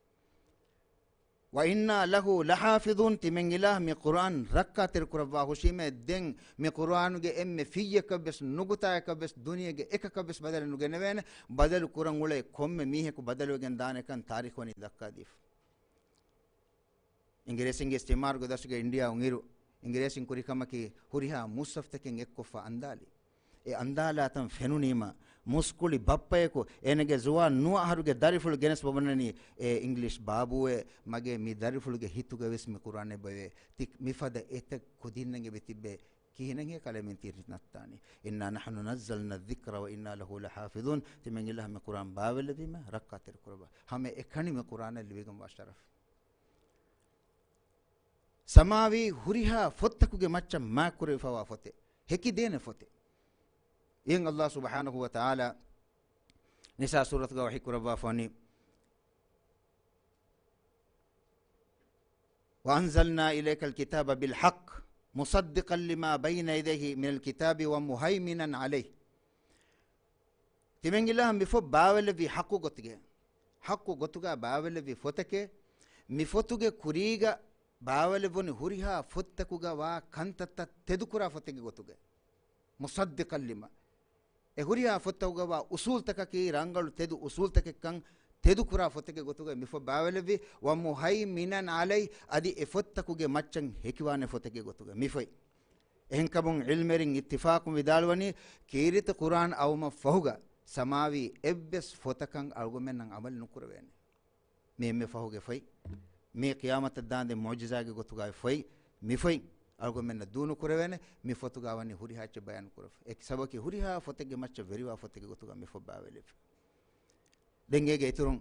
وَإِنَّا لَهُ لَحَافِظُونَ، ތިމެން އިލާ މި ޤުރްއާން ރައްކާތެރި ކުރައްވާ ހުށީމޭ. ދެން މި ޤުރްއާނުގެ އެންމެ ފިއްޔަކަށްވެސް، ނުގުތާޔަކަށްވެސް، ދުނިޔޭގެ އެކަކަށްވެސް ބަދަލެއް ނުގެނެވޭނެ. ބަދަލު ކުރަން އުޅޭ ކޮންމެ މީހަކު ބަދަލުވެގެން ދާނެކަން ތާރީޚު ވަނީ ދައްކާދީފަ. އިނގިރޭސިންގެ އިސްތިޢުމާރުގެ ދަށުގެ އިންޑިއާ އުނިރު، އިނގިރޭސިން ކުރި ކަމަކީ ހުރިހާ މުޞްޙަފްތަކެއް އެއްކޮށްފަ އަންދާލި. އެ އަންދާލާތަން ފެނުނީމަ، މުސްކުޅި ބައްޕަޔަކު އޭނަގެ ޒުވާން ނުވަ އަހަރުގެ ދަރިފުޅު ގެނެސް ބަވަނަނީ، އޭ އިންގްލިޝް ބާބޫއޭ، މަގޭ މި ދަރިފުޅުގެ ހިތުގަވެސް މި ޤުރްއާން އެބައޮތް. ތި މިފަދަ އެތައް ކުދިންނަށް އެބަ ތިއްބޭ. ކިހިނެއްހޭ ކަލޭމެން ތި ނައްތާނީ؟ إِنَّا نَحْنُ نَزَّلْنَا الذِّكْرَ وَإِنَّا لَهُ لَحَافِظُونَ. ތިމެން އިލާހު މި ޤުރްއާން ބާވެލެއްވީމަ ރައްކާތެރި ކުރައްވާ. ހަމައެކަނި މި ޤުރްއާނަށް ލިބިގެންވާ ޝަރަފް. ސަމާވީ ހުރިހާ ފޮތްތަކުގެ މައްޗަށް މާތްކުރެވިފަވާ ފޮތެއް، ހެކިދޭނެ ފޮތެއް. އިން ﷲ ސުބްޙާނަހޫ ވަތަޢާލާ ނިސާ ސޫރަތުގަ ވަޙީ ކުރައްވާފަވަނީ، وَأَنزَلْنَا إِلَيْكَ الْكِتَابَ بِالْحَقِّ مُصَدِّقًا لِمَا بَيْنَ يَدَيْهِ مِنَ الْكِتَابِ وَمُهَيْمِنًا عَلَيْهِ. ތިމެން އިލާހު މި ފޮތް ބާވެލެއްވީ ޙައްޤު ގޮތުގަ. ޙައްޤު ގޮތުގަ ބާވެލެއްވި ފޮތެކޭ. މި ފޮތުގެ ކުރީގަ ބާވެލެއްވުނީ ހުރިހާ ފޮތްތަކުގަ ވާ ކަންތައްތައް ތެދުކުރާ ފޮތެއްގެ ގޮތުގަ. مُصَدِّقًا لِمَا، އެ ހުރިހާ ފޮތްތަކުގަ ވާ އުޞޫލުތަކަކީ ރަނގަޅު ތެދު އުޞޫލުތަކެއްކަން ތެދުކުރާ ފޮތެއްގެ ގޮތުގަ މި ފޮތް ބާވެލެއްވި. وَمُهَيْمِنًا عَلَيْهِ، އަދި އެ ފޮތްތަކުގެ މައްޗަށް ހެކިވާނެ ފޮތެއްގެ ގޮތުގަ މި ފޮތް. އެހެންކަމުން ޢިލްމުވެރިން އިއްތިފާޤުން ވިދާޅުވަނީ، ކީރިތި ޤުރްއާން އައުމަށް ފަހުގަ ސަމާވީ އެއްވެސް ފޮތަކަށް އަޅުގަނޑުމެންނަށް ޢަމަލު ނުކުރެވޭނެ. މި އެންމެ ފަހުގެ ފޮތް، މި ޤިޔާމަތަށް ދާންދެން މުޢުޖިޒާގެ ގޮތުގައި ފޮތް، މި ފޮތް އަޅުގަނޑުމެންނަށް ދޫނުކުރެވޭނެ. މި ފޮތުގަ ވަނީ ހުރިހާ އެއްޗެއް ބަޔާން ކުރެވިފަ. އެކި ސަބަކި ހުރިހާ ފޮތެއްގެ މައްޗަށް ވެރިވާ ފޮތެއްގެ ގޮތުގަ މި ފޮތް ބާވެލިފަ. ދެން އޭގެ އިތުރުން،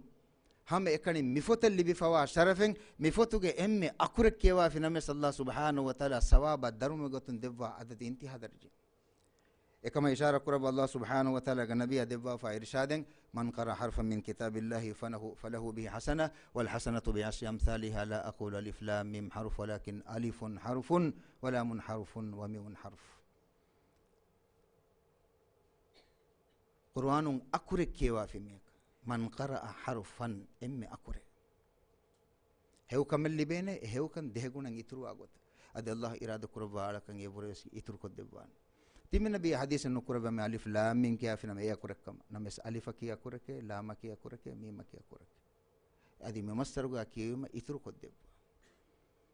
ހަމަ އެކަނި މި ފޮތަށް ލިބިފަވާ ޝަރަފެއް، މި ފޮތުގެ އެންމެ އަކުރެއް ކިޔަވާފި ނަމަވެސް، ﷲ ސުބްޙާނަހޫ ވަތަޢާލާ ސަވާބާ ދަރުމަ ގޮތުން ދެއްވާ އަދަދު އިންތިހާ ދަރަޖަ. އެކަމަށް އިޝާރާތް ކުރައްވާ ﷲ ސުބްޙާނަހޫ ވަތަޢާލާގެ ނަބިއްޔާ ދެއްވާފާ އިރުޝާދެއް، مَنْ قَرَأَ حَرْفًا مِنْ كِتَابِ اللَّهِ فَلَهُ، فَلَهُ بِهِ حَسَنَةٌ، وَالْحَسَنَةُ بِعَشْرِ أَمْثَالِهَا، لَا أَقُولُ أَلِفْ لَامٍ مِيمٌ حَرْفٌ، وَلَكِنْ أَلِفٌ حَرْفٌ، وَلَامٌ حَرْفٌ، وَمِيمٌ حَرْفٌ. ޤުރުއާނުން އަކުރެއް ކިޔަވާފި މީހަކަށް، مَنْ قَرَأَ حَرْفًا، އެންމެ އަކުރެއް. ހެޔޮކަމެއް ލިބޭނެ، އެ ހެޔޮކަން ދެހެ ގުނަން އިތުރުވާ ގޮތަށް. އަދި ﷲ އިރާދަ ކުރައްވާ އަޅަކަށް އެ ވުރެވެސް އިތުރުކޮށްދެއްވާނެ. ތިމަން ނަބީ ޙަދީޘެއް ނުކުރެއްވަމެ އަލިފް ލާމް މީމް ކިޔާފިނަމަ އެ އަކުރެއްކަމަށް. ނަމަވެސް އަލިފަކީ އަކުރެކޭ، ލާމަކީ އަކުރެކޭ، މީމަކީ އަކުރެކޭ. އަދި މި މަސްދަރުގަ ކިޔެވުމަށް އިތުރުކޮށްދެއްވާ.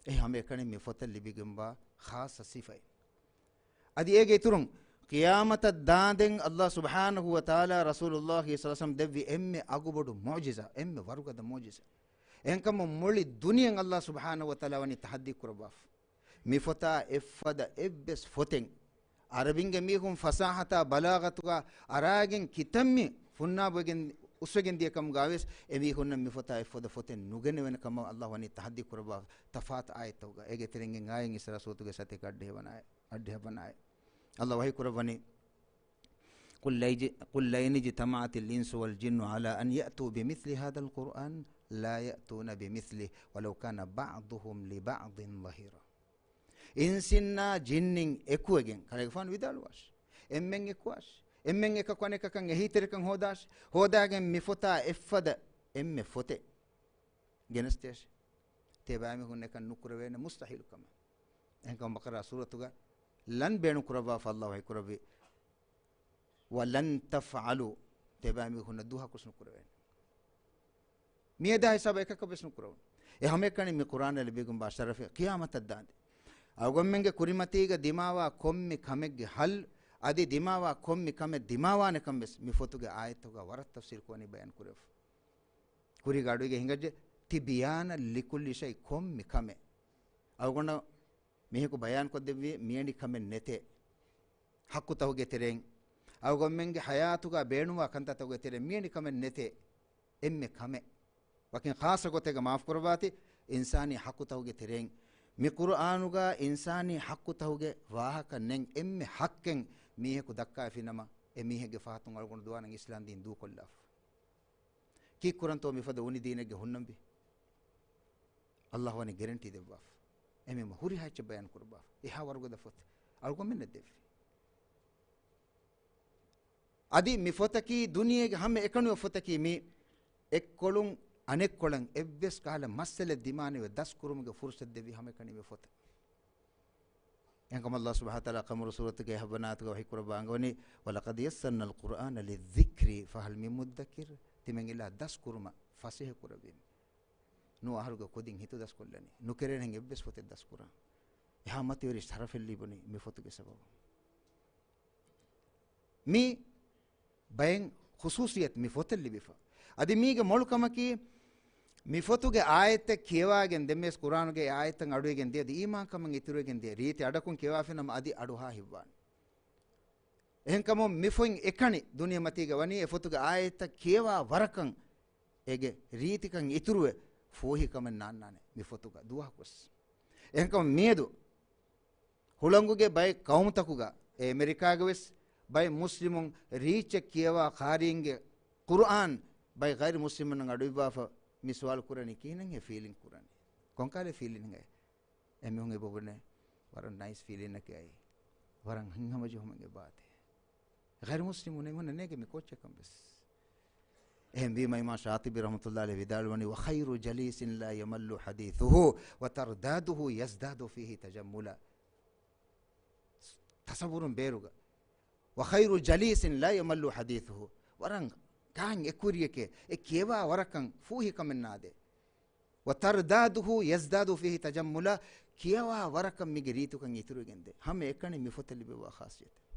އެ ހަމައެކަނި މި ފޮތަށް ލިބިގެންވާ ޚާއްޞަ ސިފައެއް. އަދި އޭގެ އިތުރުން، ޤިޔާމަތަށް ދާންދެން ﷲ ސުބްޙާނަހޫ ވަތަޢާލާ ރަސޫލުﷲ ޞައްލަﷲ ޢަލައިހި ވަސައްލަމަ ދެއްވި އެންމެ އަގުބޮޑު މުޢުޖިޒާ، އެންމެ ވަރުގަދަ މުޢުޖިޒާ. އެހެންކަމުން މުޅި ދުނިޔެއަށް ﷲ ސުބްޙާނަހޫ ވަތަޢާލާ ވަނީ ތަޙައްދީ ކުރައްވާފަ. މި ފޮތާ އެއްފަދަ އެއްވެސް ފޮތެއް ޢަރަބިންގެ މީހުން ފަސާޙަތާ ބަލާޣަތުގަ އަރާގެން ކިތަންމެ ފުންނާބުވެގެން އުސްވެގެން ދިޔަ ކަމުގަވެސް އެމީހުންނަށް މި ފޮތާ އެއްފަދަ ފޮތެއް ނުގެނެވޭނެ ކަމަށް ﷲ ވަނީ ތަޙައްދީ ކުރައްވާ ތަފާތު އާޔަތްތަކުގަ. އޭގެ ތެރެއިން އާޔަތް އިސްރާ ސޫރަތުގެ ސަތޭކަ އަށްޑިހަ ވަނަ އާޔަތް، އަށްޑިހަ ވަނަ އާޔަތް. ﷲ ވަޙީ ކުރައްވަނީ، قُلْ لَئِنِ اجْتَمَعَتِ الْإِنْسُ وَالْجِنُّ عَلَىٰ أَنْ يَأْتُوا بِمِثْلِ هَٰذَا الْقُرْآنِ لَا يَأْتُونَ بِمِثْلِهِ وَلَوْ كَانَ بَعْضُهُمْ لِبَعْضٍ ظَهِيرًا. އިންސިންނާ ޖިންނިން އެކުވެގެން، ކަލޭގެފާނު ވިދާޅުވާށި، އެންމެން އެކުވާށި، އެންމެން އެކަކު އަނެކަކަށް އެހީތެރިކަން ހޯދާށި، ހޯދާގެން މި ފޮތާ އެއްފަދަ އެންމެ ފޮތެއް ގެނެސްދޭށި. ތިޔަބައިމީހުން އެކަން ނުކުރެވޭނެ، މުސްތަޙީލު ކަމެއް. އެހެންކަމުން ބަޤަރާ ސޫރަތުގަ ލަން ބޭނުން ކުރައްވާފަ ﷲ ވަޙީ ކުރެއްވި، وَلَنْ تَفْعَلُوا، ތިޔަބައިމީހުންނަށް ދުވަހަކުވެސް ނުކުރެވޭނެ. މިއަދާ ހިސާބަށް އެކަކަށްވެސް ނުކުރެވުނު. އެ ހަމައެކަނި މި ޤުރްއާނަށް ލިބިގެންވާ ޝަރަފެއް ޤިޔާމަތަށް ދާނދެ. އަޅުގަނޑުމެންގެ ކުރިމަތީގަ ދިމާވާ ކޮންމެ ކަމެއްގެ ޙައްލު، އަދި ދިމާވާ ކޮންމެ ކަމެއް ދިމާވާނެކަން ވެސް މި ފޮތުގެ އާޔަތްތަކުގަ ވަރަށް ތަފްޞީލުކޮށް ވަނީ ބަޔާން ކުރެވިފަ. ކުރީގެ އަޑުއިގެ ހިނގައްޖެ، تِبْيَانًا لِكُلِّ شَيْءٍ، ކޮންމެ ކަމެއް. އަޅުގަނޑަށް މީހަކު ބަޔާންކޮށްދެއްވި މިއެނި ކަމެއް ނެތޭ. ޙައްޤުތަކުގެ ތެރެއިން، އަޅުގަނޑުމެންގެ ޙަޔާތުގަ ބޭނުންވާ ކަންތައްތަކުގެ ތެރެއިން މިއެނި ކަމެއް ނެތޭ. އެންމެ ކަމެއް. ވަކިން ޚާއްޞަ ގޮތެއްގަ މާފު ކުރައްވާތި، އިންސާނީ ޙައްޤުތަކުގެ ތެރެއިން މި ޤުރުއާނުގަ އިންސާނީ ޙައްޤުތަކުގެ ވާހަކަ ނެތް އެންމެ ޙައްޤެއް މީހަކު ދައްކާފިނަމަ، އެ މީހެއްގެ ފަހަތުން އަޅުގަނޑު ދުވާނަން އިސްލާމްދީން ދޫކޮށްލާފަ. ކީއްކުރަންތޯ މިފަދަ އުނި ދީނެއްގެ ހުންނަންވީ؟ ﷲ ވަނީ ގެރެންޓީ ދެއްވާފަ. އެމީހުން ހުރިހާ އެއްޗެއް ބަޔާން ކުރައްވާފަ. އެހާ ވަރުގަދަ ފޮތެއް އަޅުގަނޑުމެންނަށް ދެއްވި. އަދި މި ފޮތަކީ ދުނިޔޭގެ ހަމަ އެކަނި ފޮތަކީ މި އެއްކޮޅުން އަނެއްކޮޅަށް އެއްވެސް ކަހަލަ މައްސަލަ ދިމާނެވެ ދަސްކުރުމުގެ ފުރުސަތު ދެއްވި ހަމައެކަނި މި ފޮތަށް. އެހެންކަމުން ﷲ ސުބްޙާނަހޫ ވަތަޢާލާ ޤަމަރު ސޫރަތުގެ ހަވަނާތުގަ ވަޙީކުރައްވާ އަންގަވަނީ، "ولقد يسرنا القرآن للذكر فهل من مدكر." ތިމަން އިލާ ދަސްކުރުމަށް ފަސޭހަ ކުރެއްވީމެ. ނޫ އަހަރުގެ ކުދިން ހިތު ދަސްކޮށްލަނީ. ނުކެރޭނެހެން އެއްވެސް ފޮތެއް ދަސްކުރާން. އެހާ މަތިވެރި ޝަރަފެއް ލިބުނީ މި ފޮތުގެ ސަބަބުން. މި ބައެއް ޚުސޫސިއްޔަތު މި ފޮތަށް ލިބިފަ. އަދި މީގެ މޮޅު ކަމަކީ، މި ފޮތުގެ އާޔަތްތައް ކިޔަވާގެން ދެންވެސް ޤުރްއާނުގެ އާޔަތްތައް އަޑުއިވިގެން ދިޔަ، އަދި އީމާންކަމަށް އިތުރުވެގެން ދިޔަ ރީތި އަޑަކުން ކިޔަވާފިނަމަ އަދި އަޑުއަހާ ހިތްވާނެ. އެހެންކަމުން މި ފޮތް އެކަނި ދުނިޔެމަތީގަ ވަނީ އެ ފޮތުގެ އާޔަތްތައް ކިޔަވާ ވަރަކަށް އޭގެ ރީތިކަން އިތުރުވެ ފޫހިކަމެއް ނާންނާނެ މި ފޮތުގަ ދުވަހަކުވެސް. އެހެންކަމުން މިއަދު ހުޅަނގުގެ ބައެއް ޤައުމުތަކުގަ، އެ އެމެރިކާގަވެސް ބައެއް މުސްލިމުން ރީއްޗެއް ކިޔަވާ ޤާރީންގެ ޤުރްއާން ބައެއް ޣައިރު މުސްލިމުންނަށް އަޑުއިއްވާފަ މި ސުވާލު ކުރަނީ ކިހިނެއްހޭ ފީލިން ކުރަނީ؟ ކޮންކާލެ ފީލިން ހިނގައޭ؟ އެމީހުން އެބަ ބުނޭ، ވަރަށް ނައިސް ފީލިންއެކޭ އައީ. ވަރަށް ހިތްހަމަޖެހުމެއް އެބާތޭ. ޣައިރު މުސްލިމުން އެމީހުންނަށް ނޭނގެ މި ކޯއްޗެއްކަން ވެސް. އެހެންވީމަ އިމާމް ޝާޠިބީ ރަޙްމަތުﷲ ޢަލައިހި ވިދާޅުވަނީ، "وخير جليس لا يمل حديثه وترداده يزداد فيه تجملا." ތަޞައްވުރުން ބޭރުގަ، "وخير جليس لا يمل حديثه." ވަރަށް ގާތް އެކުވެރިއެކޭ، އެ ކިޔަވާ ވަރަކަށް ފޫހިކަމެއް ނާދޭ. "وترداده يزداد فيه تجملا." ކިޔަވާ ވަރަކަށް މީގެ ރީތިކަން އިތުރުވެގެންދޭ. ހަމައެކަނި މި ފޮތަށް ލިބިފައިވާ ޚާޞިއްޔަތެއް.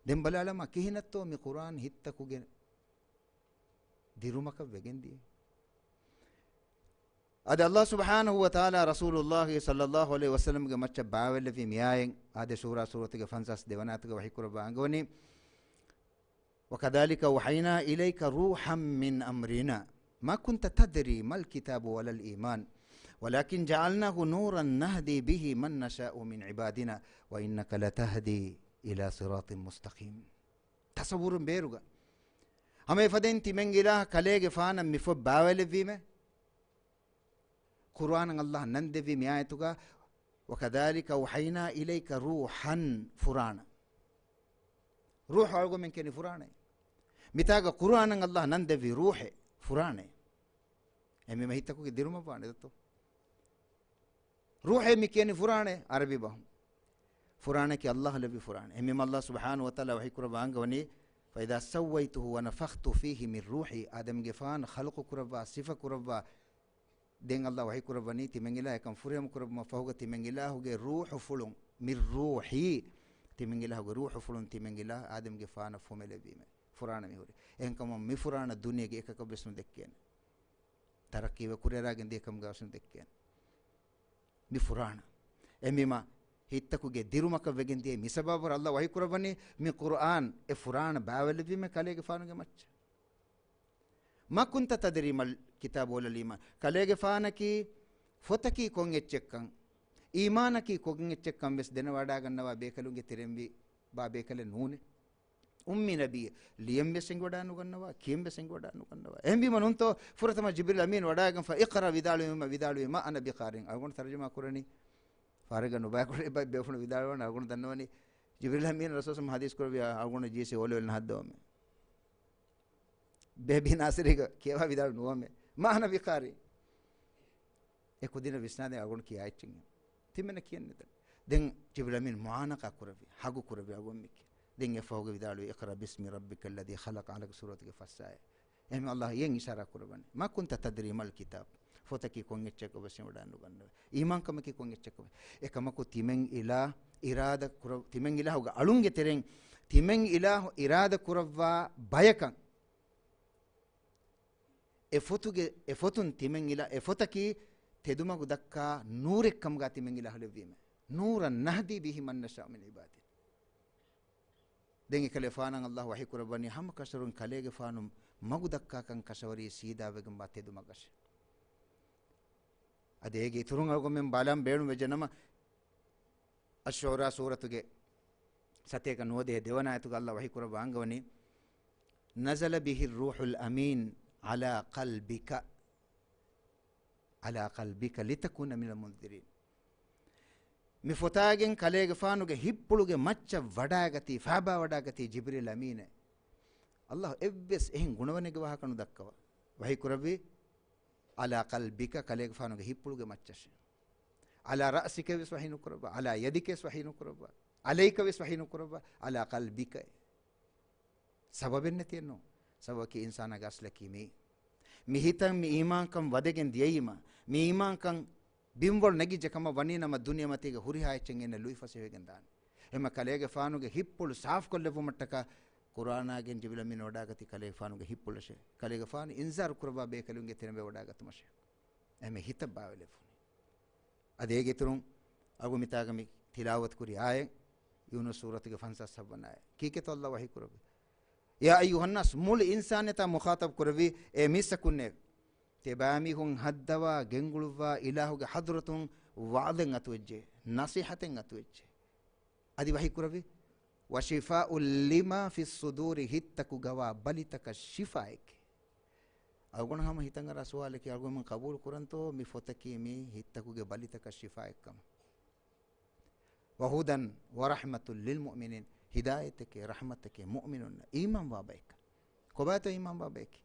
ދެން ބަލާލަމާ، ކިހިނެއްތޯ މި ޤުރްއާން ހިތްތަކުގެ ދިރުމަކަށް ވެގެންދިޔަ. އަދި ﷲ ސުބްޙާނަހޫ ވަތަޢާލާ ރަސޫލުﷲ ޞައްލަﷲ ޢަލައިހި ވަސައްލަމްގެ މައްޗަށް ބާވެލެއްވި މިއާޔަތް، އާދެ ޝޫރާ ސޫރަތުގެ ފަންސާސް ދެވަނަ އާޔަތުގަ ވަޙީކުރައްވާ އަންގަވަނީ، "وكذلك أوحينا إليك روحا من أمرنا ما كنت تدري ما الكتاب ولا الإيمان ولكن جعلناه نورا نهدي به من نشاء من عبادنا وإنك لتهدي إلى صراط مستقيم." ތަޞައްވުރުން ބޭރުގަ، ހަމަ އެފަދައިން ތިމަން އިލާހަށް ކަލޭގެފާނަށް މި ފޮތް ބާވައިލެއްވީމެ. ޤުރްއާނަށް ﷲ ނަން ދެއްވި މި އާޔަތުގަ، "وكذلك أوحينا إليك روحا" ފުރާނަ. ރޫޙު އަޅުގަމެން ކިޔަނީ ފުރާނައޭ. މިތާގަ ޤުރްއާނަށް ﷲ ނަން ދެއްވި ރޫޙެއް ފުރާނައޭ. އެ މި މަހިތަކުގެ ދިރުމަށް ވާނެ ދައްތޯ. ރޫޙޭ މި ކިޔަނީ ފުރާނޭ، ޢަރަބި ބަހުން. ފުރާނަކީ ﷲ ލެއްވި ފުރާނަ. އެހެންވީމަ ﷲ ސުބްޙާނަހޫ ވަތަޢާލާ ވަޙީ ކުރައްވާ އަންގަވަނީ، "فإذا سويته ونفخت فيه من روحي." އާދަމްގެފާނު ޚަލްޤު ކުރައްވާ، ސިފަ ކުރައްވާ، ދެން ﷲ ވަޙީ ކުރައްވަނީ ތިމަން އިލާހު އެކަން ފުރިހަމަ ކުރައްވުމަށް ފަހުގަ ތިމަން އިލާހުގެ ރޫޙުފުޅުން، من روحي، ތިމަން އިލާހުގެ ރޫޙުފުޅުން ތިމަން އިލާހު އާދަމްގެފާނަށް ފުމެލެއްވީމެ. ފުރާނަ މިހުރި. އެހެންކަމުން މި ފުރާނަ ދުނިޔޭގެ އެކަކަށްވެސް ނުދެއްކޭނެ. ތަރައްޤީވެ ކުރިއަރާގެން ދިޔަކަމުގަވެސް ނުދެއްކޭނެ. މި ފުރާނަ. އެމީމާ ހިތްތަކުގެ ދިރުމަކަށް ވެގެން ދިޔަ މި ސަބަބު ﷲ ވަޙީ ކުރައްވަނީ މި ޤުރްއާން އެ ފުރާނަ ބާވެލެއްވީމެ ކަލޭގެފާނުގެ މައްޗަށް. ما كنت تدري ما الكتاب ولا الإيمان. ކަލޭގެފާނަކީ ފޮތަކީ ކޮން އެއްޗެއްކަން، އީމާނަކީ ކޮން އެއްޗެއްކަން ވެސް ދެނެވަޑާގަންނަވާ ބޭކަލުންގެ ތެރެއިން ވި ބާ ބޭކަލެއް ނޫނޭ. އުއްމީ ނަބިއްޔެއް. ލިޔަން ވެސް އެނގިވަޑާ ނުގަންނަވާ، ކިޔަން ވެސް އެނގިވަޑާ ނުގަންނަވާ. އެހެންވީމަ ނޫންތޯ ފުރަތަމަ ޖިބްރީލް އަމީން ވަޑާގެންފަ، "اقرأ" ވިދާޅުވީމަ ވިދާޅުވީ، "ما أنا بقارئ." އަޅުގަނޑު ތަރުޖަމާ ކުރަނީ. ފާރެއްގަ ނުބައިކުރެއްވި ބޭފުޅުން ވިދާޅުވާނެ، އަޅުގަނޑު ދަންނަވަނީ ޖިބްރީލް އަމީން ރަސޫލު ސަމް ޙަދީޘް ކުރެއްވި އަޅުގަނޑު ޖީސީ އޯލެވެލް ނަހައްދަވަމޭ. ބޭބީ ނާސިރީގަ ކިޔަވާ ވިދާޅު ނުވަމޭ. "ما أنا بقارئ." އެ ކުދިންނަށް ވިސްނާދޭ އަޅުގަނޑު ކިޔާ އެއްޗެއް ތިމެންނަށް ކިޔަން ނެތަ. ދެން ޖިބްރީލް އަމީން މުޢާނަޤާ ކުރެއްވި، ހަގު ކުރެއްވި އަޅުގަނޑު މި ކިޔަން. ދެން އެއަށްފަހުގަ ވިދާޅުވި، "اقرأ باسم ربك الذي خلق" އަޅުގެ ސޫރަތުގެ ފަސް އާޔަތް. އެހެން ﷲ އެއަށް އިޝާރާ ކުރައްވަނީ. "ما كنت تدري ما الكتاب." ފޮތަކީ ކޮން އެއްޗެއްކަން ވެސް ވަޑާ ނުގަންނަވޭ. އީމާންކަމަކީ ކޮން އެއްޗެއްކަން. އެކަމަކު ތިމެން އިލާ އިރާދަ ކުރަ-، ތިމެން އިލާހުގެ އަޅުންގެ ތެރެއިން ތިމެން އިލާހު އިރާދަ ކުރައްވާ ބަޔަކަށް އެ ފޮތުގެ، އެ ފޮތުން ތިމެން އިލާ، އެ ފޮތަކީ ތެދުމަގު ދައްކާ ނޫރެއްކަމުގަ ތިމެން އިލާހު ލެއްވީމެ. نورا نهدي به من نشاء من عبادنا. ދެން އެކަލޭގެފާނަށް ﷲ ވަޙީ ކުރައްވަނީ ހަމަ ކަށަވަރުން ކަލޭގެފާނު މަގު ދައްކާކަން ކަށަވަރީ ސީދާވެގެންވާ ތެދުމަގަށެ. އަދި އޭގެ އިތުރުން އަޅުގަނޑުމެން ބަލަން ބޭނުން ވެއްޖެނަމަ، އައްޝުޢުރާ ސޫރަތުގެ ސަތޭކަ ނުވަދިހަ ދެވަނަ އާޔަތުގަ ﷲ ވަޙީ ކުރައްވާ އަންގަވަނީ، نزل به الروح الأمين على قلبك، على قلبك لتكون من المنذرين. މި ފޮތާގެން ކަލޭގެފާނުގެ ހިތްޕުޅުގެ މައްޗަށް ވަޑާގަތީ، ފާބާވަޑާގަތީ ޖިބްރީލް އަމީނެއް. އައްލާހު އެއްވެސް އެހެން ގުނަވަނެއްގެ ވާހަކަ ނުދައްކަވާ. ވަޙީ ކުރެއްވީ، "عَلَىٰ قَلْبِكَ"، ކަލޭގެފާނުގެ ހިތްޕުޅުގެ މައްޗަށޭ. "عَلَىٰ رَأْسِكَ" ވެސް ވަޙީ ނުކުރައްވާ، "عَلَىٰ يَدِكَ" ވެސް ވަޙީ ނުކުރައްވާ، "عَلَيْكَ" ވެސް ވަޙީ ނުކުރައްވާ، "عَلَىٰ قَلْبِكَ" އޭ. ސަބަބެއް ނެތިއެއްނު. ސަބަބަކީ އިންސާނާގެ އަސްލަކީ މީ. މި ހިތަށް މި އީމާންކަން ވަދެގެން ދިޔައީމަ، މި އީމާންކަން ބިންވަޅު ނެގިއްޖެ ކަމަށް ވަނީ ނަމަ، ދުނިޔެމަތީގެ ހުރިހާ އެއްޗެއް އޭނަ ލުއިފަސޭހަވެގެން ދާނެ. އެހެންމަ ކަލޭގެފާނުގެ ހިތްޕުޅު ސާފުކޮށްލެއްވުމަށްޓަކާ ޤުރްއާނާގެން ޖިބްރީލް އަމީން ވަޑާގަތީ ކަލޭގެފާނުގެ ހިތްޕުޅަށޭ. ކަލޭގެފާނު އިންޒާރު ކުރައްވާ ބޭކަލުންގެ ތެރެއިން ވަޑާގަތުމަށޭ. އެހެންމެ ހިތަށް ބާވައިލެއްވުނީ. އަދި އޭގެ އިތުރުން އަޅުގަނޑު މިތާގަ މި ތިލާވަތު ކުރި އާޔަތް، ޔޫނުސް ސޫރަތުގެ ފަންސާސް ސައްވަނަ އާޔަތް. ކީކޭތޯ އައްލާހު ވަޙީ ކުރެއްވީ؟ "يَا أَيُّهَا النَّاسُ"، މުޅި އިންސާނިއްޔަތާ މުޚާޠަބު ކުރެއްވީ، އޭ މީސްތަކުންނޭވެ! ތިބާމީހުން ހައްދަވާ ގެންގުޅުއްވާ އިލާހުގެ ޙަޟްރަތުން ވަޢުޡެއް އަތުވެއްޖެ، ނަޞޭޙަތެއް އަތުވެއްޖެ. އަދި ވަޙީ ކުރެއްވީ، "وَشِفَاءٌ لِمَا فِي الصُّدُورِ"، ހިތްތަކުގަވާ ބަލިތަކަށް ޝިފާއެކޭ. އަޅުގަނޑު ހަމަ ހިތަށް އަރާ ސުވާލަކީ، އަޅުގަނޑުމެން ޤަބޫލު ކުރަންތޯ މި ފޮތަކީ މީ ހިތްތަކުގެ ބަލިތަކަށް ޝިފާއެއްކަމަށް؟ "وَهُدًى وَرَحْمَةٌ لِلْمُؤْمِنِينَ"، ހިދާޔަތެކޭ، ރަޙްމަތެކޭ، މުއުމިނުންނަށް، އީމާންވާ ބަޔަކަށް. ކޮބާތޯ އީމާންވާ ބަޔަކީ؟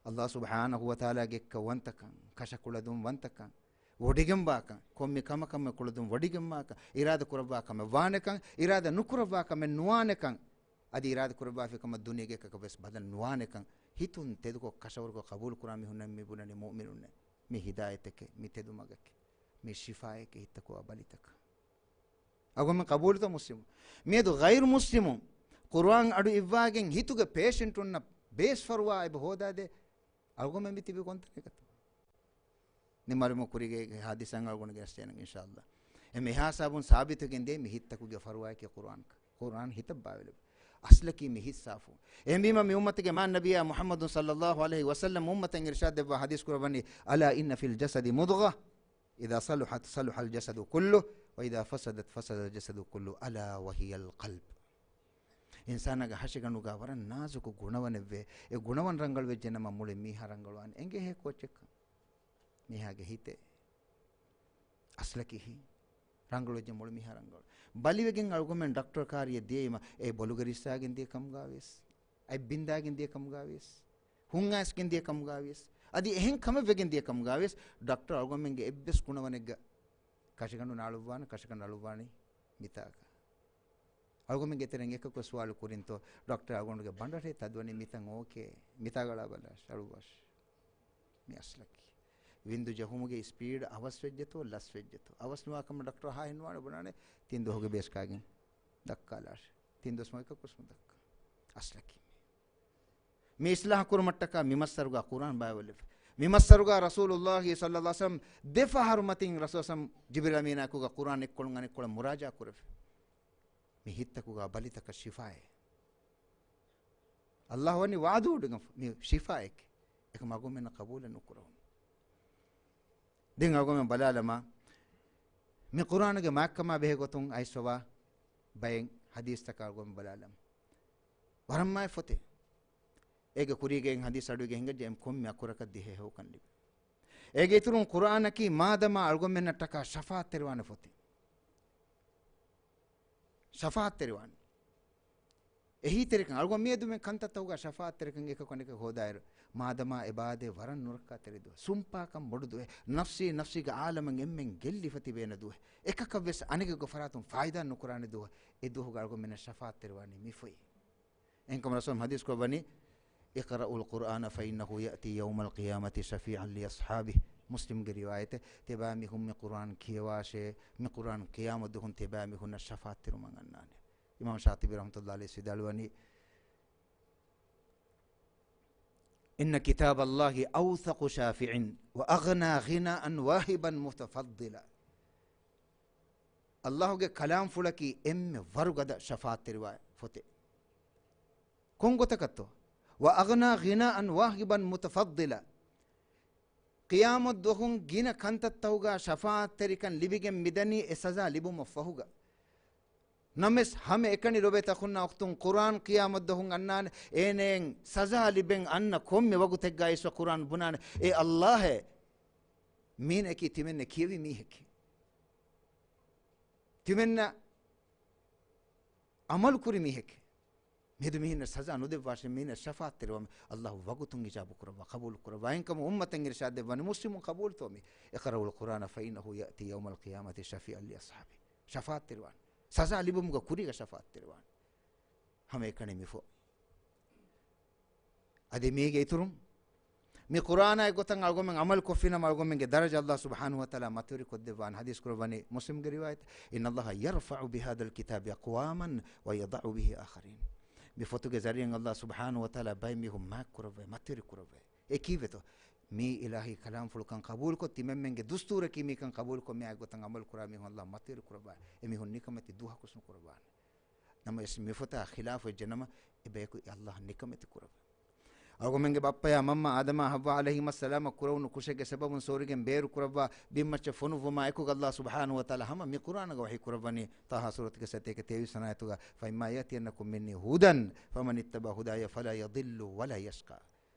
އައްލާހު ސުބްޙާނަހު ވަތަޢާލާގެ އެއްކައުވަންތަކަން، ކަށަކުޅަދުންވަންތަކަން، ވޮޑިގެންވާކަން، ކޮންމެ ކަމަކަށް ކުޅަދުން ވޮޑިގެންވާކަން، އިރާދަ ކުރައްވާ ކަމެއް ވާނެކަން، އިރާދަ ނުކުރައްވާ ކަމެއް ނުވާނެކަން، އަދި އިރާދަ ކުރައްވާފި ކަމަށް ދުނިޔޭގެ އެކަކަށް ވެސް ބަދަލު ނުވާނެކަން، ހިތުން ތެދުކޮށް ކަށަވަރުކޮށް ޤަބޫލު ކުރާ މީހުންނަށް މި ބުނަނީ މުއުމިނުންނޭ. މި ހިދާޔަތެކޭ، މި ތެދުމަގެކޭ، މި ޝިފާއެކޭ ހިތްތަކުގަ ބަލިތަކަށް. އަޅުގަނޑުމެން ޤަބޫލުތަ މުސްލިމުން؟ މިއަދު ޣައިރު މުސްލިމުން ޤުރުއާން އަޑު އިއްވާގެން ހިތުގެ ޕޭޝަންޓުންނަށް ބޭސް ފަރުވާ އެބަ ހޯދާދޭ. އަޅުގަނޑުމެން މި ތިބި ކޮންތަނެއްގަތޯ؟ ނިމަރުމު ކުރީގެ ހާދިސާއިން އަޅުގަނޑު ގެނެސްދޭނަން އިންޝާﷲ. އެ މިހާ ސާބުން ސާބިތުވެގެން ދޭ މި ހިތްތަކުގެ ފަރުވާއެކޭ ޤުރުއާން، ޤުރުއާން ހިތަށް ބާވެލެވި. އަސްލަކީ މި ހިތް ސާފު. އެހެންވީމަ މި އުއްމަތުގެ މާ ނަބިއްޔާ މުޙައްމަދު ޞައްލައްލާހު ޢަލައިހި ވަސައްލަމް އުއްމަތަށް އިރުޝާދު ދެއްވާ ޙަދީޘް ކުރައްވަނީ، "أَلَا إِنَّ فِي الْجَسَدِ مُضْغَةً إِذَا صَلُحَتْ صَلُحَ الْجَسَدُ كُلُّهُ وَإِذَا فَسَدَتْ فَسَدَ الْجَسَدُ كُلُّهُ أَلَا وَهِيَ الْقَلْبُ." އިންސާނާގެ ހަށިގަނޑުގަ ވަރަށް ނާޒުކު ގުނަވަނެއްވޭ. އެ ގުނަވަން ރަނގަޅުވެއްޖެ ނަމަ މުޅި މީހާ ރަނގަޅުވާނެ. އެނގޭހޭ ކޯއްޗެއްކަން؟ މީހާގެ ހިތޭ. އަސްލަކީ ހިތް. ރަނގަޅުވެއްޖެ މުޅި މީހާ ރަނގަޅު. ބަލިވެގެން އަޅުގަނޑުމެން ޑޮކްޓަރު ކާރިއަށް ދިޔައީމަ އެ ބޮލުގެ ރިއްސާގެން ދިޔަ ކަމުގަ ވިޔަސް، އަތް ބިންދާގެން ދިޔަ ކަމުގަ ވިޔަސް، ހުން އައިސްގެން ދިޔަ ކަމުގަ ވިޔަސް، އަދި އެހެން ކަމެއް ވެގެން ދިޔަ ކަމުގަ ވިޔަސް، ޑޮކްޓަރު އަޅުގަނޑުމެންގެ އެއްވެސް ގުނަވަނެއްގަ ކަށިގަނޑު ނާޅުއްވާނެ، ކަށިގަނޑު އަޅުއްވާނީ މިތާގަ. އަޅުގަނޑުމެންގެ ތެރެއިން އެކަކުވެސް ސުވާލު ކުރިންތޯ، ޑޮކްޓަރ އަޅުގަނޑުގެ ބަނޑަށޭ ތަދުވަނީ މިތަން އޯކޭ، މިތާގަ އަޅާބަލާށި، އަޅުއްވާށި. މި އަސްލަކީ. ވިންދު ޖެހުމުގެ ސްޕީޑް އަވަސް ވެއްޖެތޯ، ލަސް ވެއްޖެތޯ. އަވަސް ނުވާ ކަމަށް ޑޮކްޓަރ ހާހެއް ނުވާނެ ބުނާނެ، ތިން ދުވަހުގެ ބޭސް ކާގެން ދައްކާލާށި. ތިން ދުވަސް މަގަކަށް ކުސްމު ދައްކާ. އަސްލަކީ. މި އިސްލާހު ކުރުމަށްޓަކާ މި މައްސަރުގަ ޤުރުއާން ބާވެލެވި. މި މައްސަރުގަ ރަސޫލުﷲ ޞައްލަﷲ ޢަލައިހި ވަސައްލަމް ދެ ފަހަރު މަތިން ރަސޫލު ޞައްލަﷲ ޢަލައިހި ވަސައްލަމް ޖިބްރީލް އަމީނާއެކުގަ ޤުރުއާން އެއްކޮޅުން އަނެއްކޮޅަށް މުރާޖާ ކުރެވި. މި ހިތްތަކުގަ ބަލިތަކަށް ޝިފާއެއް. ﷲ ވަނީ ވަޢުދު ކުރެއްވި މި ޝިފާއެކޭ. އެކަމަކު އަޅުގަނޑުމެންނަށް ޤަބޫލެއް ނުކުރެވުނު. ދެން އަޅުގަނޑުމެން ބަލާލަމާ، މި ޤުރުއާނުގެ މާތްކަމާ ބެހޭ ގޮތުން އައިސްފަވާ ބައެއް ޙަދީޘްތަކަށް އަޅުގަނޑުމެން ބަލާލަމާ. ވަރަށް މާތް ފޮތެއް. އޭގެ ކުރީގެ އެއް ޙަދީޘް އަޑުއިވިގެން ހިނގައްޖެ އެ ކޮންމެ އަކުރަކަށް ދިހަ ހެޔޮކަން ލިބި. އޭގެ އިތުރުން ޤުރުއާނަކީ މާދަމާ އަޅުގަނޑުމެންނަށްޓަކާ ޝަފާޢަތްތެރިވާނެ ފޮތެއް. ޝަފާޢަތްތެރިވާނެ. އެހީތެރިކަން އަޅުގަނޑު މިއަދު މި ކަންތައްތަކުގަ ޝަފާޢަތްތެރިކަން އެކަކު އަނެކަކު ހޯދާއިރު، މާދަމާ އެބާދޭ ވަރަށް ނުރައްކާތެރި ދުވަހެއް. ސުންޕާކަން ބޮޑު ދުވަހެއް. ނަފްސީ ނަފްސީގެ ޢާލަމަށް އެންމެން ގެއްލިފަ ތިބޭނެ ދުވަހެއް. އެކަކަށް ވެސް އަނެކެއްގެ ފަރާތުން ފާއިދާ ނުކުރާނެ ދުވަހެއް. އެ ދުވަހުގަ އަޅުގަނޑުމެންނަށް ޝަފާޢަތްތެރިވާނީ މި ފޮތް. އެހެންކަމުން ރަސޫލު ޙަދީޘް ކުރައްވަނީ، "اقرؤوا القرآن فإنه يأتي يوم القيامة شفيعا لأصحابه." މުސްލިމްގެ ރިވާޔަތެއް، ތިބާމީހުން މި ޤުރުއާން ކިޔަވާށޭ، މި ޤުރުއާން ޤިޔާމަތް ދުވަހުން ތިބާމީހުންނަށް ޝަފާޢަތްތެރިވުމަށް އަންނާނެ. އިމާމް ޝާޠިބީ ރަޙްމަތުﷲ ޢަލައިހި ވިދާޅުވަނީ، "إن كتاب الله أوثق شافع وأغنى غناء واهبا متفضلا." ﷲ ގެ ކަލާމްފުޅަކީ އެންމެ ވަރުގަދަ ޝަފާޢަތްތެރިވާ ފޮތެއް. ކޮން ގޮތަކަށްތޯ؟ "وأغنى غناء واهبا متفضلا." ޤިޔާމަތް ދުވަހުން ގިނަ ކަންތައްތަކުގަ ޝަފާޢަތްތެރިކަން ލިބިގެން މިދަނީ އެ ސަޒާ ލިބުމަށް ފަހުގަ. ނަމަވެސް ހަމަ އެކަނި ލޮބުވެތި އަޚުންނާ އުޚްތުން، ޤުރުއާން ޤިޔާމަތް ދުވަހުން އަންނާނެ، އޭނައަށް ސަޒާ ލިބެން އަންނަ ކޮންމެ ވަގުތެއްގައި އިސްވެ ޤުރުއާން ބުނާނެ، އޭ ﷲ އޭ، މީނައަކީ ތިމެންނަ ކިޔެވި މީހެކޭ. ތިމެންނަ ޢަމަލު ކުރި މީހެކޭ. އެދު މީހުންނަށް ސަޒާ ނުދެއްވާށޭ، މީހުންނަށް ޝަފާއަތްތެރިވާ. އައްލާހު ވަގުތުން އިޖާބު ކުރައްވާ، ޤަބޫލު ކުރައްވާ. އެހެންކަމުން އުއްމަތަށް އިރުޝާދު ދެއްވާނެ، މުސްލިމުން ޤަބޫލުތޯ މީ؟ اقرؤوا القرآن فإنه يأتي يوم القيامة شفيعا لأصحابه. ޝަފާއަތްތެރިވާނެ. ސަޒާ ލިބުމުގެ ކުރީގަ ޝަފާއަތްތެރިވާނެ. ހަމައެކަނި މި ފޮތް. އަދި މީގެ އިތުރުން މި ޤުރްއާނާއި ގޮތަށް އަޅުގަނޑުމެން ޢަމަލު ކޮށްފިނަމަ، އަޅުގަނޑުމެންގެ ދަރަޖަ އައްލާހު ސުބްޙާނަހު ވަތަޢާލާ މަތިވެރި ކޮށްދެއްވާނެ. ޙަދީޘް ކުރައްވަނީ މުސްލިމްގެ ރިވާޔަތް، إن الله يرفع بهذا الكتاب أقواما ويضع به آخرين. މި ފޮތުގެ ޒަރީޢައިން އައްލާހު ސުބްޙާނަހު ވަތަޢާލާ ބައެއް މީހުން މާތް ކުރައްވައޭ، މަތިވެރި ކުރައްވައޭ. އެ ކީއްވެތޯ؟ މީ އިލާހީ ކަލާމްފުޅުކަން ޤަބޫލުކޮށް، ތިމަންމެންގެ ދުސްތޫރަކީ މީކަން ޤަބޫލުކޮށް، މިއާ ގޮތަށް ޢަމަލު ކުރާ މީހުން އައްލާހު މަތިވެރި ކުރައްވާ. އެ މީހުން ނިކަމެތި ދުވަހަކުސް ނުކުރައްވާނެ. ނަމަވެސް މިފޮތާ ޚިލާފު ވެއްޖެނަމަ، އެބަޔަކު އައްލާހަށް ނިކަމެތި ކުރައްވަ. އަޅުގަނޑުމެންގެ ބައްޕަޔާ މަންމަ އާދަމާ ޙައްވާ ޢަލައިހިމައްސަލާމަށް ކުރެވުނު ކުށެއްގެ ސަބަބުން ސޯރިގެން ބޭރު ކުރައްވާ ބިންމައްޗަށް ފޮނުއްވުމާ އެކުގަ އައްލާހު ސުބްޙާނަހު ވަތަޢާލާ ހަމަ މި ޤުރްއާނުގަ ވަޙީ ކުރައްވަނީ ޠާހާ ސޫރަތުގެ ސަތޭކަ ތޭވީސް ވަނަ އާޔަތުގަ، فإما يأتينكم مني هدى فمن اتبع هداي فلا يضل ولا يشقى.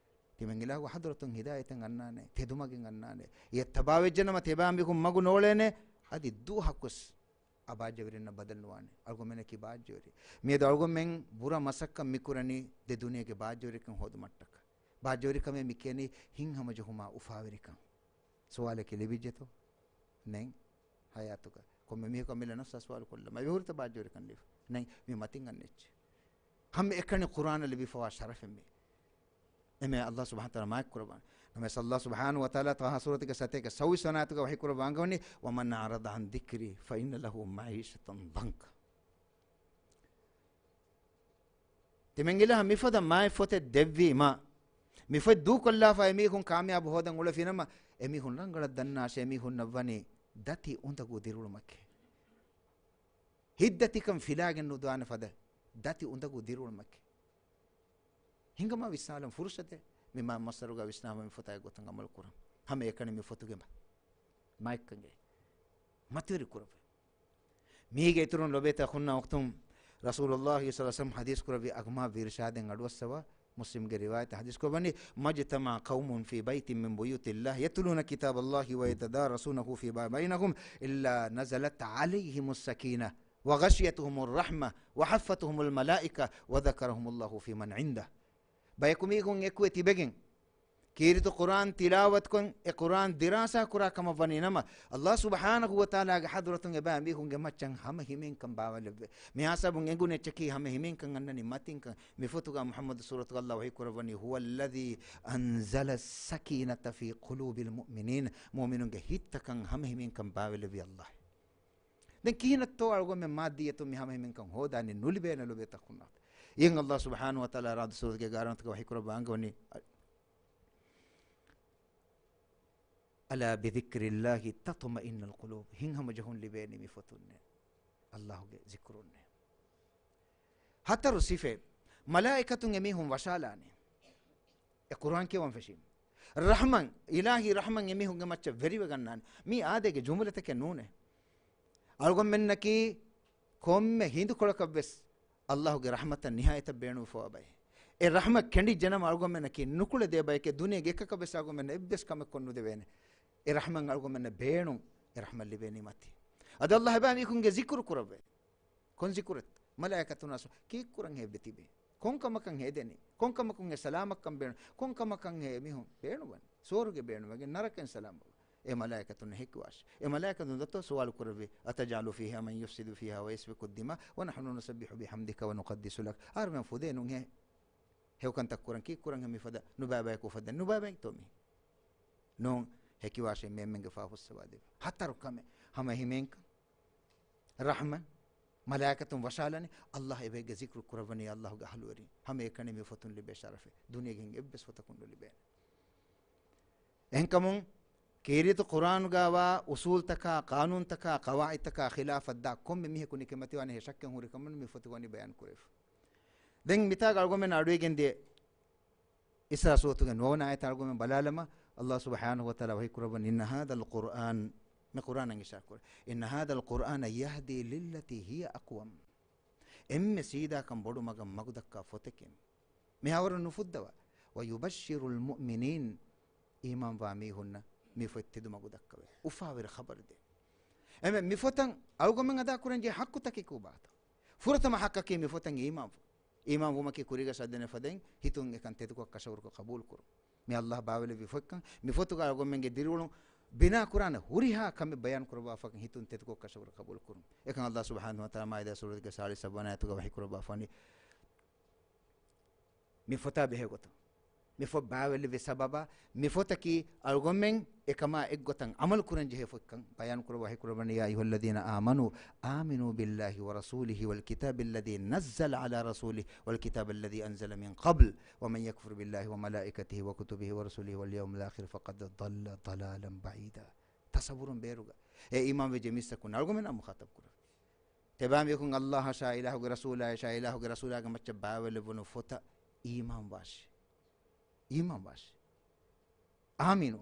ތިމަން އިލާހުގެ ޙަޟްރަތުން ހިދާޔަތެއް އަންނާނެ، ތެދުމަގެއް އަންނާނެ. އެ ތަބާވެއްޖެނަމަ ތިބާ މީހުން މަގު ނޯޅޭނެ، އަދި ދުވަހަކުސް އަބާއްޖަވެރިންނަށް ބަދަލުނުވާނެ. އަޅުގަނޑުމެންނަކީ ބާއްޖަވެރި. މިއަދު އަޅުގަނޑުމެން ބުރަ މަސައްކަތް މިކުރަނީ ދެ ދުނިޔޭގެ ބާއްޖަވެރިކަން ހޯދުމަށްޓަކަ. ބާއްޖަވެރިކަމޭ މިކިޔަނީ ހިތްހަމަޖެހުމާ އުފާވެރިކަން. ސުވާލަކީ ލިބިއްޖެތޯ؟ ނެތް. ޙަޔާތުގަ ކޮންމެ މީހަކު އަމިއްލަ ނަފްސާ ސުވާލު ކޮށްލަމާ އެބަހުރިތަ ބާއްޖަވެރިކަން ލިބި؟ ނެތް. މި މަތިން އަންނަ އެއްޗެއް. ހަމައެކަނި ޤުރްއާނަށް ލިބިފަވާ ޝަރަފެއް މީ. އެމެ އައްލާހު ސުބްޙާނަހު ވަތަޢާލާ މާތް ކުރައްވާނެ. ނަމަވެސް އައްލާހު ސުބްޙާނަހު ވަތަޢާލާ ޠާހާ ސޫރަތުގެ ސަތޭކަ ސައްބީސް ވަނަ އާޔަތުގަ ވަޙީ ކުރައްވާ އަންގަވަނީ، ومن أعرض عن ذكري فإن له معيشة ضنكا. ތިމަން އިލާހަށް މިފަދަ މާތް ފޮތެއް ދެއްވީމަ، މި ފޮތް ދޫކޮށްލާފަ އެމީހުން ކާމިޔާބު ހޯދަން އުޅެފިނަމަ، އެމީހުން ރަނގަޅަށް ދަންނާށޭ، އެމީހުންނަށް ވަނީ ދަތި އުނދަގޫ ދިރިއުޅުމަކީ. ހިތްދަތިކަން ފިލާގެން ނުދާނެ ފަދަ ދަތި އުނދަގޫ ދިރިއުޅުމަކީ. ހިނގަމާ ވިސްނާލަން ފުރުޞަތެއް މި މާ މައްސަރުގަ ވިސްނާމަ މި ފޮތާއި ގޮތަށް ޢަމަލު ކުރަން. ހަމައެކަނި މި ފޮތުގެ މަ-، މާތްކަންގެ މަތިވެރި ކުރައްވަ. މީގެ އިތުރުން ލޮބޭތަ އަޚުންނާ އުޚްތުން، ރަސޫލުﷲ ޞައްލަﷲު ޢަލައިހި ވަސައްލަމަ ޙަދީޘް ކުރެއްވި އަގުމާ އިރުޝާދެއް އަޑުއައްސަވާ، މުސްލިމްގެ ރިވާޔަތަށް ޙަދީޘް ކުރައްވަނީ، ما اجتمع قوم في بيت من بيوت الله يتلون كتاب الله ويتدارسونه فيما بينهم إلا نزلت عليهم السكينة وغشيتهم الرحمة وحفتهم الملائكة وذكرهم الله فيمن عنده. ބަޔަކު މީހުން އެކުވެ ތިބެގެން، ކީރިތި ޤުރްއާން ތިލާވަތުކޮށް، އެ ޤުރްއާން ދިރާސާ ކުރާ ކަމަށް ވަނީ ނަމަ، އައްލާހު ސުބްޙާނަހު ވަތަޢާލާގެ ޙަޟްރަތުން އެބައިމީހުންގެ މައްޗަށް ހަމަ ހިމޭންކަން ބާވަލެއްވޭ. މިހާ ސަބަބުން އެނގުނު އެއްޗަކީ ހަމަ ހިމޭންކަން އަންނަނީ މަތިންކަން. މި ފޮތުގަ މުޙައްމަދު ސޫރަތުގަ އައްލާހު ވަޙީ ކުރައްވަނީ، هو الذي أنزل السكينة في قلوب المؤمنين. މުއުމިނުންގެ ހިތްތަކަށް ހަމަ ހިމޭންކަން ބާވެލެއްވި އައްލާހު. ދެން ކިހިނެއްތޯ އަޅުގަނޑުމެން މާއްދިއްޔަތުން މި ހަމަ ހިމޭންކަން ހޯދާނީ؟ ނުލިބޭނެ ލޮބޭތަ އަޚުންނާ. އިއްޔެ އައްލާހު ސުބްޙާނަހު ވަތަޢާލާ ރަޢުދު ސޫރަތުގެ އެގާރަ ވަނަ އާޔަތުގަ ވަޙީ ކުރައްވާ އަންގަވަނީ، ألا بذكر الله تطمئن القلوب. ހިތްހަމަޖެހުން ލިބޭނީ މި ފޮތުންނޭ، އައްލާހުގެ ޒިކުރުންނޭ. ހަތަރު ސިފައެއް. މަލާއިކަތުން އެމީހުން ވަށާލާނެ އެ ޤުރްއާން ކިޔަވަން ފެށީމަ. ރަޙްމަތް، އިލާހީ ރަޙްމަތް އެމީހުންގެ މައްޗަށް ވެރިވެގަންނާނެ. މީ އާދައިގެ ޖުމުލަތަކެއް ނޫނޭ. އަޅުގަނޑުމެންނަކީ ކޮންމެ ހިނދުކޮޅަކަށްވެސް އައްލާހުގެ ރަޙްމަތަށް ނިހާޔަތަށް ބޭނުންފަވާ ބައެއް. އެ ރަޙްމަތް ކެނޑިއްޖެނަމަ އަޅުގަނޑުމެންނަކީ ނުކުޅެދޭ ބައެކޭ. ދުނިޔޭގެ އެކަކަށްވެސް އަޅުގަނޑުމެންނަށް އެއްވެސް ކަމެއް ކޮށްނުދެވޭނެ. އެ ރަޙްމަތް އަޅުގަނޑުމެންނަށް ބޭނުން. އެ ރަޙްމަތް ލިބޭނީ މަތި. އަދި އައްލާހު އެބައިމީހުންގެ ޒިކުރު ކުރައްވޭ. ކޮން ޒިކުރެއް؟ މަލާއިކަތުންނާ ސު-، ކީއްކުރަންހޭ އެބަ ތިބީ؟ ކޮންކަމަކަށްހޭ އެދެނީ؟ ކޮންކަމަކުންހޭ ސަލާމަތްކަން ބޭނުން؟ ކޮންކަމަކަށްހޭ އެމީހުން ބޭނުންވަނީ؟ ސުވަރުގެ ބޭނުންވެގެން ނަރަކައިން ސަލާމަތްވާ. އެ މަލާއިކަތުންނަށް ހެކިވާށި. އެ މަލާއިކަތުން ދަތޯ ސުވާލު ކުރެއްވި، أتجعل فيها من يفسد فيها ويسفك الدماء ونحن نسبح بحمدك ونقدس لك. އަހަރުމެން ފުދޭ ނޫންހޭ؟ ހެޔޮކަންތައް ކުރަން ކީއްކުރަންހޭ މިފަދަ ނުބައިބަޔަކު އުފައްދަން؟ ނުބައިބައެއްތޯ މީ؟ ނޫން. ހެކިވާށޭ މިއެންމެންގެ ފާފަ އުއްސަވާދެވި. ހަތަރު ކަމެއް. ހަމަ ހިމޭންކަން. ރަޙްމަތް، މަލާއިކަތުން ވަށާލަނީ، އައްލާހު އެބައިގެ ޒިކުރު ކުރައްވަނީ އައްލާހުގެ އަހުލުވެރިން. ހަމައެކަނި މި ފޮތުން ލިބޭ ޝަރަފެއް ދުނިޔޭގެ ހިނގި އެއްވެސް ފޮތަކުން ނުލިބޭނެ. އެހެންކަމުން ކީރިތި ޤުރްއާނުގަވާ އުސޫލްތަކާ، ޤާނޫނުތަކާ، ޤަވާޢިދުތަކާ ޚިލާފަށްދާ ކޮންމެ މީހަކު ނިކަމެތިވާނެ ހޭ ޝައްކެއް ހުރި ކަމުން މި ފޮތުގަ ވަނީ ބަޔާން ކުރެވިފަ. ދެން މިތާގަ އަޅުގަނޑުމެން އަޑުއިވިގެން ދިޔަ އިސްރާ ސޫރަތުގެ ނުވަވަނަ އާޔަތަށް އަޅުގަނޑުމެން ބަލާލަމާ، އައްލާހު ސުބްޙާނަހު ވަތަޢާލާ ވަޙީ ކުރައްވަނީ، إن هذا القرآن، މި ޤުރްއާނަށް އިޝާރާތް ކުރޭ، إن هذا القرآن يهدي للتي هي أقوم. އެންމެ ސީދާކަން ބޮޑު މަގަށް މަގުދައްކާ ފޮތެކޭ. މިހާވަރު ނުފުއްދަވާ. ويبشر المؤمنين، އީމާންވާ މީހުންނަށް މި ފޮތް ތެދު މަގު ދައްކަވޭ. އުފާވެރި ޚަބަރު ދޭ. އެމެ މި ފޮތަށް އަޅުގަނޑުމެން އަދާކުރަންޖެހޭ ޙައްޤުތަކީ ކޮބާތޯ؟ ފުރަތަމަ ޙައްޤަކީ މި ފޮތަށް އީމާންވުން. އީމާން ވުމަކީ ކުރީގަ ސައްދެނެ ފަދައިން ހިތުން އެކަން ތެދުކޮށް ކަށަވަރުކޮށް ޤަބޫލު ކުރުން. މި ﷲ ބާވައިލެއްވި ފޮތްކަން، މި ފޮތުގަ އަޅުގަނޑުމެންގެ ދިރިއުޅުން ބިނާ ކުރާނެ ހުރިހާ ކަމެއް ބަޔާން ކުރައްވާފަކަން ހިތުން ތެދުކޮށް ކަށަވަރު ޤަބޫލު ކުރުން. އެކަން ﷲ ސުބްޙާނަހޫ ވަތަޢާލާ މާއިދާ ސޫރަތުގެ ސާޅީސް ސައްވަނަ އާޔަތުގަ ވަޙީ ކުރައްވާފަވަނީ މި ފޮތާ ބެހޭ ގޮތުން. މި ފޮތް ބާވައިލެއްވި ސަބަބާ، މި ފޮތަކީ އަޅުގަނޑުމެން އެކަމާ އެއްގޮތަށް ޢަމަލު ކުރަން ޖެހޭ ފޮތްކަން ބަޔާން ކުރައްވާ ވަޙީ ކުރައްވަނީ، يا أيها الذين آمنوا آمنوا بالله ورسوله والكتاب الذي نزل على رسوله والكتاب الذي أنزل من قبل ومن يكفر بالله وملائكته وكتبه ورسله واليوم الآخر فقد ضل ضلالا بعيدا. ތަޞައްވުރުން ބޭރުގަ އޭ އީމާން ވެއްޖެ މީސްތަކުން އަޅުގަނޑުމެންނާ މުޚާޠަބު ކުރަން. ތިޔަބައިމީހުން ﷲ އަށާ، އިލާހުގެ ރަސޫލާ އަށާ، އިލާހުގެ ރަސޫލާގެ މައްޗަށް ބާވައިލެއްވުނު ފޮތަށް އީމާން ވާށި. އީމާން ވާށި. އާމިނު.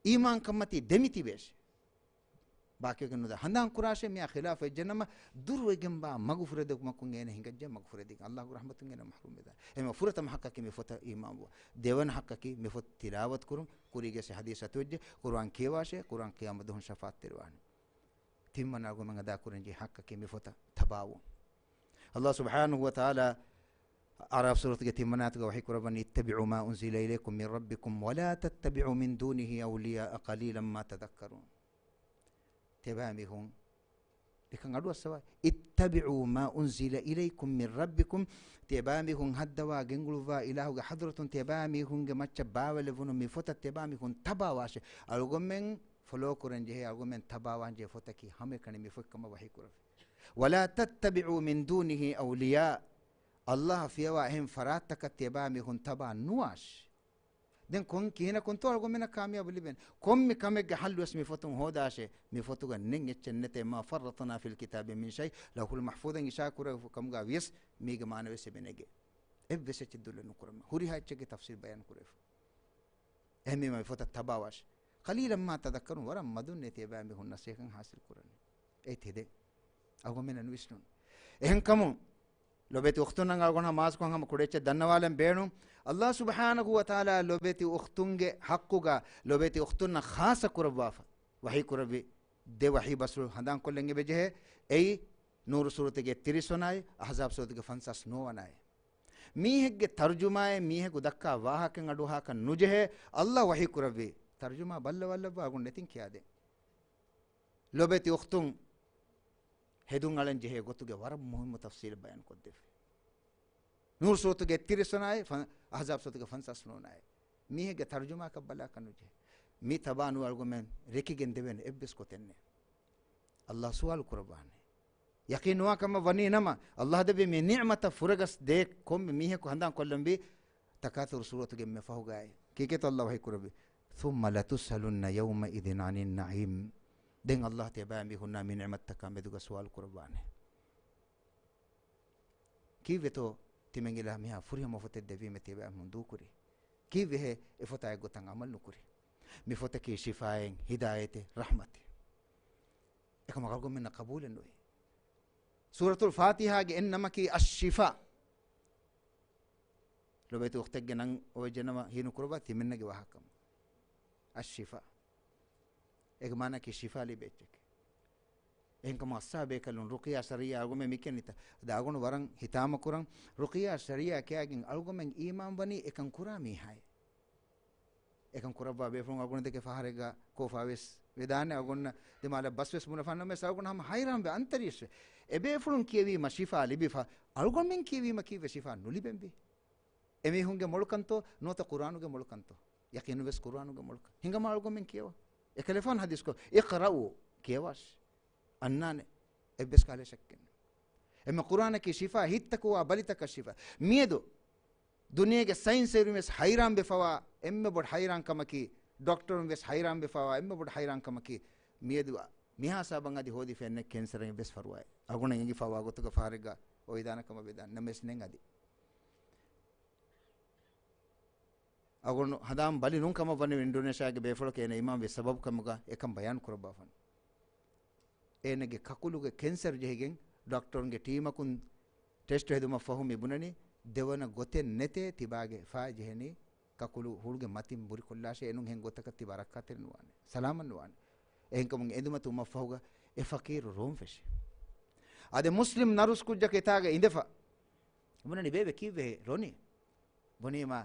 އީމާންކަންމަތީ ދެމިތިބޭށި. ބާކީވެގެން ނުދާ ހަނދާން ކުރާށޭ، މިއާ ޚިލާފަށް އެއްޖެނަމަ ދުރުވެގެންވާ މަގު ފުރެދެމަކުން އޭނަ ހިނގައްޖެ، މަގު ފުރެދިން ﷲގެ ރަޙްމަތުން އޭނަ މަޙްރޫމްވެދާނެ. އެހެންވީމަ ފުރަތަމަ ޙައްޤަކީ މި ފޮތަށް އީމާންވުން. ދެވަނަ ޙައްޤަކީ މި ފޮތް ތިލާވަތު ކުރުން. ކުރީގެ ޙަދީޘް އަތުވެއްޖެ، ޤުރުއާން ކިޔަވާށޭ، ޤުރުއާން ޤިޔާމަތް ދުވަހުން ޝަފާޢަތް ތެރިވާނެ. ތިންވަނަ އަޅުގަނޑުމެން އަދާކުރަންޖެހޭ ޙައްޤަކީ މި ފޮތަށް ތަބާވުން. ﷲ ސުބްޙާނަހޫ ވަތަޢާލާ އަޢްރާފް ސޫރަތުގެ ތިންވަނަ އާޔަތުގަ ވަޙީ ކުރައްވަނީ، اتبعوا ما أنزل إليكم من ربكم ولا تتبعوا من دونه أولياء قليلا ما تذكرون. ތިޔަބައިމީހުން އެކަން އަޑުއައްސަވާ، اتبعوا ما أنزل إليكم من ربكم، ތިޔަބައިމީހުން ހައްދަވާ ގެންގުޅުއްވާ އިލާހުގެ ޙަޟްރަތުން ތިޔަބައިމީހުންގެ މައްޗަށް ބާވައިލެއްވުނު މި ފޮތަށް ތިޔަބައިމީހުން ތަބާވާށޭ. އަޅުގަނޑުމެން ފޮލޯ ކުރަން ޖެހޭ، އަޅުގަނޑުމެން ތަބާވާން ޖެހޭ ފޮތަކީ ހަމައެކަނި މި ފޮތްކަމަށް ވަޙީ ކުރެވި. ولا تتبعوا من دونه أولياء، ﷲ ފިޔަވާ އެހެން ފަރާތްތަކަށް ތިޔަބައިމީހުން ތަބާ ނުވާށި. ދެން ކޮން ކިހިނަކުންތޯ އަޅުގަނޑުމެންނަށް ކާމިޔާބު ލިބެން؟ ކޮންމެ ކަމެއްގެ ޙައްލުވެސް މި ފޮތުން ހޯދާށޭ. މި ފޮތުގަ ނެތް އެއްޗެއް ނެތޭ، ما فرطنا في الكتاب من شيء، ލައުޙުލް މަޙްފޫޡަށް އިޝާރާތް ކުރެވި ކަމުގަ ވިޔަސް މީގެ މާނަވެސް އެބަ ނެގޭ. އެއްވެސް އެއްޗެއް ދުލެއް ނުކުރަމޭ. ހުރިހާ އެއްޗެއްގެ ތަފްސީލް ބަޔާން ކުރެވިފަ. އެހެންވީމަ މި ފޮތަށް ތަބާވާށި. قليلا ما تذكرون، ވަރަށް މަދުންނޭ ތިޔަބައިމީހުންނަށް އެކަން ޙާޞިލް ކުރަނީ. އެއީ ތެދެއް. އަޅުގަނޑުމެންނަށް ނުވިސްނުން. އެހެންކަމުން ލޮބެތި އުޚްތުންނަށް އަޅުގަނޑު ހަމަ މާޒްކޮށް ހަމަ ކުޑައެއްޗެއް ދަންނަވާލަން ބޭނުން. ﷲ ސުބްޙާނަހޫ ވަތަޢާލާ ލޮބެތި އުޚްތުންގެ ޙައްޤުގަ ލޮބެތި އުޚްތުންނަށް ޚާއްޞަ ކުރައްވާފަ ވަޙީ ކުރެއްވި ދެ ވަޙީ ބަސްފުޅު ހަނދާންކޮށްލަން އެބަޖެހޭ. އެއީ ނޫރު ސޫރަތުގެ ތިރީސް ވަނަ އާޔަތް، އަޙްޒާބް ސޫރަތުގެ ފަންސާސް ނުވަ ވަނަ އާޔަތް. މީހެއްގެ ތަރުޖުމާއެއް މީހަކު ދައްކާ ވާހަކައެއް އަޑުއަހާކަށް ނުޖެހޭ. ﷲ ވަޙީ ކުރެއްވި ތަރުޖުމާ ބައްލަވާލައްވާ އަޅުގަނޑު ނެތިން ކިޔާދޭން. ލޮބެތި އުޚްތުން ހެދުން އަޅަން ޖެހޭ ގޮތުގެ ވަރަށް މުހިއްމު ތަފްސީލެއް ބަޔާން ކޮށްދެއްވި. ނޫރު ސޫރަތުގެ އެއްތިރީސް ވަނަ އާޔަތް، ފަ-، އަޙްޒާބް ސޫރަތުގެ ފަންސާސް ނުވަ ވަނަ އާޔަތް. މީހެއްގެ ތަރުޖުމާއަކަށް ބަލާކަށް ނުޖެހޭ. މި ތަބާ ނުވާ އަޅުގަނޑުމެން ރެކިގެން ދެވޭނެ އެއްވެސް ގޮތެއް ނެތް. ﷲ ސުވާލު ކުރައްވާނެ. ޔަޤީން ނުވާ ކަމަށް ވަނީ ނަމަ، ﷲ ދެއްވި މި ނިޢުމަތަށް ފުރަގަސް ދޭ ކޮންމެ މީހަކު ހަނދާން ކޮށްލަންވީ. ތަކާޘުރު ސޫރަތުގެ އެންމެ ފަހުގައި. ކީކޭތޯ ﷲ ވަޙީ ކުރެއްވި؟ ثم لتسألن يومئذ عن النعيم. ދެން ﷲ ތިޔަބައިމީހުންނާ މި ނިޢުމަތްތަކާ މެދުގަ ސުވާލު ކުރައްވާނެ. ކީއްވެތޯ ތިމަން އިލާހު މިހާ ފުރިހަމަ ފޮތެއް ދެއްވީމޭ ތިޔަބައިމީހުން ދޫކުރީ؟ ކީއްވެހޭ އެ ފޮތާ އެއްގޮތަށް ޢަމަލު ނުކުރީ؟ މި ފޮތަކީ ޝިފާއެއް، ހިދާޔަތެއް، ރަޙްމަތެއް. އެކަމަކު އަޅުގަނޑުމެންނަށް ޤަބޫލެއް ނުވޭ. ސޫރަތުލް ފާތިޙާގެ އެއް ނަމަކީ އައްޝިފާ. ލޮބެތި އުޚްތެއްގެ ނަން އޮވެއްޖެނަމަ ހީނުކުރައްވާ ތިމަންނަގެ ވާހަކަ. އައްޝިފާ. އޭގެ މާނައަކީ ޝިފާ ލިބޭ އެއްޗެކޭ. އެހެންކަމުން އައްސާބޭކަލުން ރުޤިޔާ ޝަރްޢިއްޔާ އަޅުގަނޑުމެން މިކިޔަނީތަ؟ ދާގުނު ވަރަށް ހިތާމަކުރަން. ރުޤިޔާ ޝަރްޢިއްޔާ ކިޔާގެން އަޅުގަނޑުމެން އީމާންވަނީ އެކަން ކުރާ މީހާއޭ. އެކަން ކުރައްވާ ބޭފުޅުން އަޅުގަނޑު ދެކެ ފަހަރެއްގަ ކޯފާވެސް ވެދާނެ، އަޅުގަނޑަށް ދިމާލަށް ބަސްވެސް ބުނެފަ ނަމަވެސް އަޅުގަނޑު ހަމަ ހައިރާންވެ އަންތަރީސްވެ. އެބޭފުޅުން ކިޔެވީމަ ޝިފާ ލިބިފަ، އަޅުގަނޑުމެން ކިޔެވީމަ ކީއްވެ ޝިފާ ނުލިބެންވީ؟ އެމީހުންގެ މޮޅުކަންތޯ ނުވަތަ ޤުރުއާނުގެ މޮޅުކަންތޯ؟ ޔަޤީނުވެސް ޤުރުއާނުގެ މޮޅުކަން. ހިނގަމާ އަޅުގަނޑުމެން ކިޔަވާ. އެކަލޭގެފާނު ޙަދީޘްކޮށް، اقرؤوا، ކިޔަވާށި. އަންނާނެ. އެއްވެސް ކަހަލަ ޝައްކެއް ނެތް. އެންމެ ޤުރުއާނަކީ ޝިފާ، ހިތްތަކުގެ ބަލިތަކަށް ޝިފާ. މިއަދު ދުނިޔޭގެ ސައިންސްވެރިންވެސް ހައިރާންވެފަވާ އެންމެ ބޮޑު ހައިރާންކަމަކީ، ޑޮކްޓަރުންވެސް ހައިރާންވެފަވާ އެންމެ ބޮޑު ހައިރާންކަމަކީ، މިއަދު މިހާ ހިސާބަށް އަދި ހޯދިފައެއް ނެތް ކެންސަރެއް އެއްވެސް ފަރުވާއެއް. އަޅުގަނޑަށް އެނގިފަވާ ގޮތުގަ ފަހަރެއްގަ އޮވެދާނެ ކަމަށް ވެދާނެ. ނަމަވެސް ނެތް އަދި. އަޅުގަނޑު ހަނދާން ބަލި ނޫން ކަމަށް ވަނީ އިންޑޮނޭޝިއާގެ ބޭފުޅަކަށް އޭނަ އީމާންވި ސަބަބު ކަމުގަ އެކަން ބަޔާން ކުރައްވާފަން. އޭނަގެ ކަކުލުގެ ކެންސަރު ޖެހިގެން ޑޮކްޓަރުންގެ ޓީމަކުން ޓެސްޓު ހެދުމަށްފަހު މި ބުނަނީ ދެވަނަ ގޮތެއް ނެތޭ ތިބާގެ ފާ ޖެހެނީ ކަކުލު ހުޅުގެ މަތިން ބުރިކޮށްލާށޭ އެނޫން އެހެން ގޮތަކަށް ތިބާ ރައްކާތެރި ނުވާނެ. ސަލާމަތް ނުވާނެ. އެހެންކަމުން އެނދުމަތި ވުމަށްފަހުގަ އެ ފަޤީރު ރޯން ފެށި. އާދެ، މުސްލިމް ނަރުސް ކުއްޖަކު އެތާގަ އިނދެފަ. ބުނަނީ ބޭބެ ކީއްވެ ރޮނީ؟ ބުނީމާ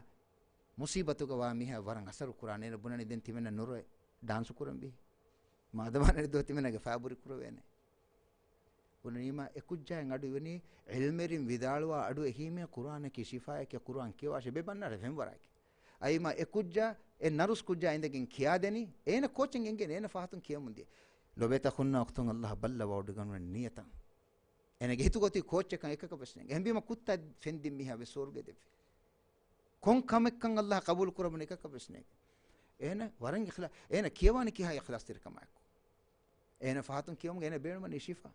މުސީބަތުގަ ވާ މީހާ ވަރަށް އަސަރު ކުރާނެ. އޭނަ ބުނަނީ ދެން ތިމެންނަށް ނުރޮއެ ޑާންސު ކުރަން ބީ. މާދަމާ ނެރި ދޯ ތިމެންނަގެ ފާބުރި ކުރެވޭނެ. ބުނަނީމާ އެ ކުއްޖާއިން އަޑު އިވެނީ ޢިލްމެރިން ވިދާޅުވާ އަޑު އެހީމޭ ޤުރްއާނަކީ ޝިފާއެކޭ، ޤުރްއާން ކިޔަވާށޭ ބޭބެ އަންނާނެ ފެންވަރާއެކޭ. އައިމާ އެ ކުއްޖާ، އެ ނަރުސް ކުއްޖާ އިނދެގެން ކިޔާދެނީ، އޭނަ ކޯޗެއް އެނގޭނެ، އޭނަ ފަހަތުން ކިޔަމުން ދިޔަ. ލޮބޭތަ ހުންނަ އުޚްތުން، ﷲ ބައްލަވައި އޮޑިގަންނަވަން ނިޔަތަށް. އޭނަގެ ހިތުގަ އޮތީ ކޯޗެއްކަން އެކަކަށް ވެސް ނޭނގެ. އެހެންވީމަ ކުއްތާ ފެންދިން މީހާ ވެސް ސުވަރުގެ ދެއްވި. ކޮން ކަމެއްކަން ﷲ ޤަބޫލު ކުރައްވަނީ އެކަކަށް ވެސް ނޭނގެ. އޭނަ ވަރަށް އިޚްލާ-، އޭނަ ކިޔަވާނީ ކިހާ އިޚްލާޞްތެރިކަމާއެކު. އޭނަ ފަހަތުން ކިޔަމުގެ އޭނަ ބޭނުމަނީ ޝިފާ.